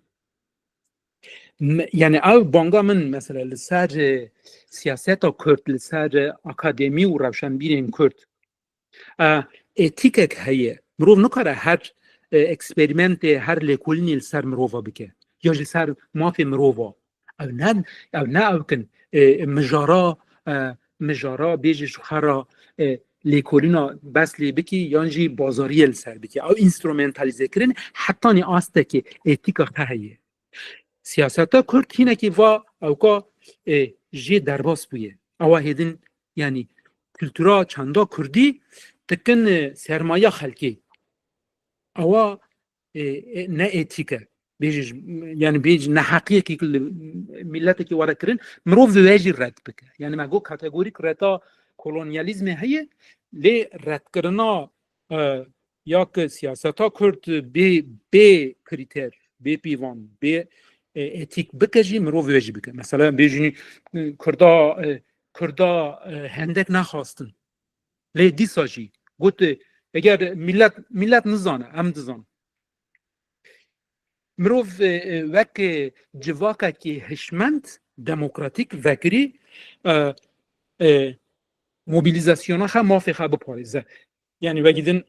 Me-, yani ev banga min mesela li ser, e, siyaseta Kurd, li ser, e, akademî û rewşenbîrên Kurd, e, etîkek heye. Mirov nikare her, e, eksperimentê, her lêkolînê li ser mirova bike. Ya ji ser mafê mirova. Ew ne, ew ne ew kin, e, mijara, e, mijara bêjî ji xwe re, e, lêkolîna bes lê bikî, yan jî bazariyê li ser bikî. Ew înstrumentalîzekirin hetanî astekê etîka xwe heye. Siyaseta Kurd hinekî va ewka, e, jê derbas bûye. Ewa hêdin, yani kultura çanda Kurdî dikin, e, sermaya xelkê. Ewa, e, e, ne etîk e. Bêjî ji, yani bêjî neheqiyekî li milletekî were kirin, mirov divê jî red bike. Yani me got kategorîk reta kolonyalîzmê heye, lê redkirina, e, ya ki siyaseta Kurd bê, bê krîter, bê pîvan, bê, e, etîk bike jî mirov vê jî bike. Mesela bêjî, e, Kurda, e, Kurda, e, hendek nexwastin. Lê dîsa jî got, e, eger millet, millet nizane, em dizan. Mirov, e, e, wek, e, civakekî hişmend, demokratîk vekirî, e, e, mobilizasyona xwe, mafê xwe biparêze. Yani wekî din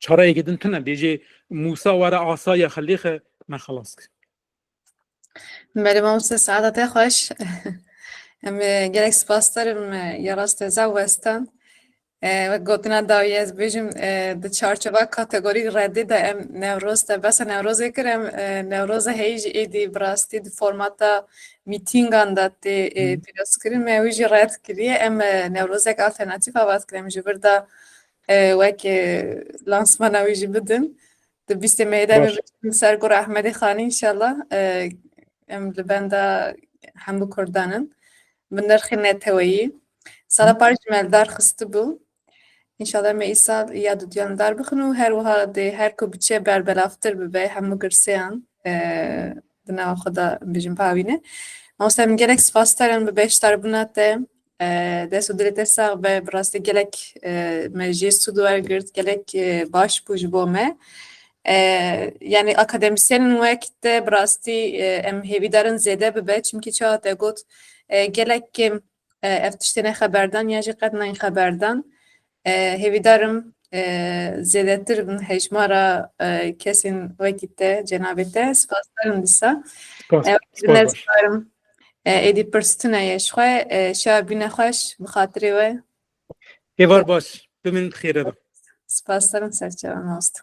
çareyekî din tune, bêjê Mûsa were asaya xwe lêxe, me xelas kir. Belê mamoste, saeta te xweş. Em, e, gelek spasdar im, e, ya rast te zaf westan. E, wek gotina dawiyê ez bêjim, e, di çarçova kategorîk redê de em Newroz te behsa Newrozê kir, em, e, Newroza heyî jî êdî bi rastî di formata mîtîngan de tê, e, pîroz kirin, me wî jî red kiriye. Em, e, Newrozek alternatîf avat kirin, em ji vir de, e, wek, e, lansmana wî jî bidin. Di bîstê Meyê de em ê biçin ser Gora Ehmedê Xanî înşallah. E, em li benda hemû Kurdan in. Bi nirxê neteweyî. Sala par jî me li dar xistibû. Înşallah em ê îsal ya duduyan li dar bixin û her wiha dê her ku biçe berbelavtir bibe hemû girseyan, e, di nava xwe de bijin bavîne. Mamoste, em gelek spasdar in bi beşdarbûna te. E, dest û dilê te sax be, bi rastî gelek, e, me jê sûd wergirt, gelek, e, baş bû ji bo me. E, yani akademisyenên wek te bi rastî, e, em hêvîdarin zêde bibe, çimkî çawa te got, e, gelek kêm, e, ev tiştê nexeberdan ya jî qet nayên xeberdan. E, hêvîdarim, e, zêdetir bin hejmara, e, kesên wekî te, cenabê te. Spasdarim dîsa. Spas, e, spas baş. E, êdî pirs tune ye ji xwe, e, şewa bîne xweş, bi xatirê we. Êvar baş, bimînin bi xêre de. Spasdarim, serçava mamoste.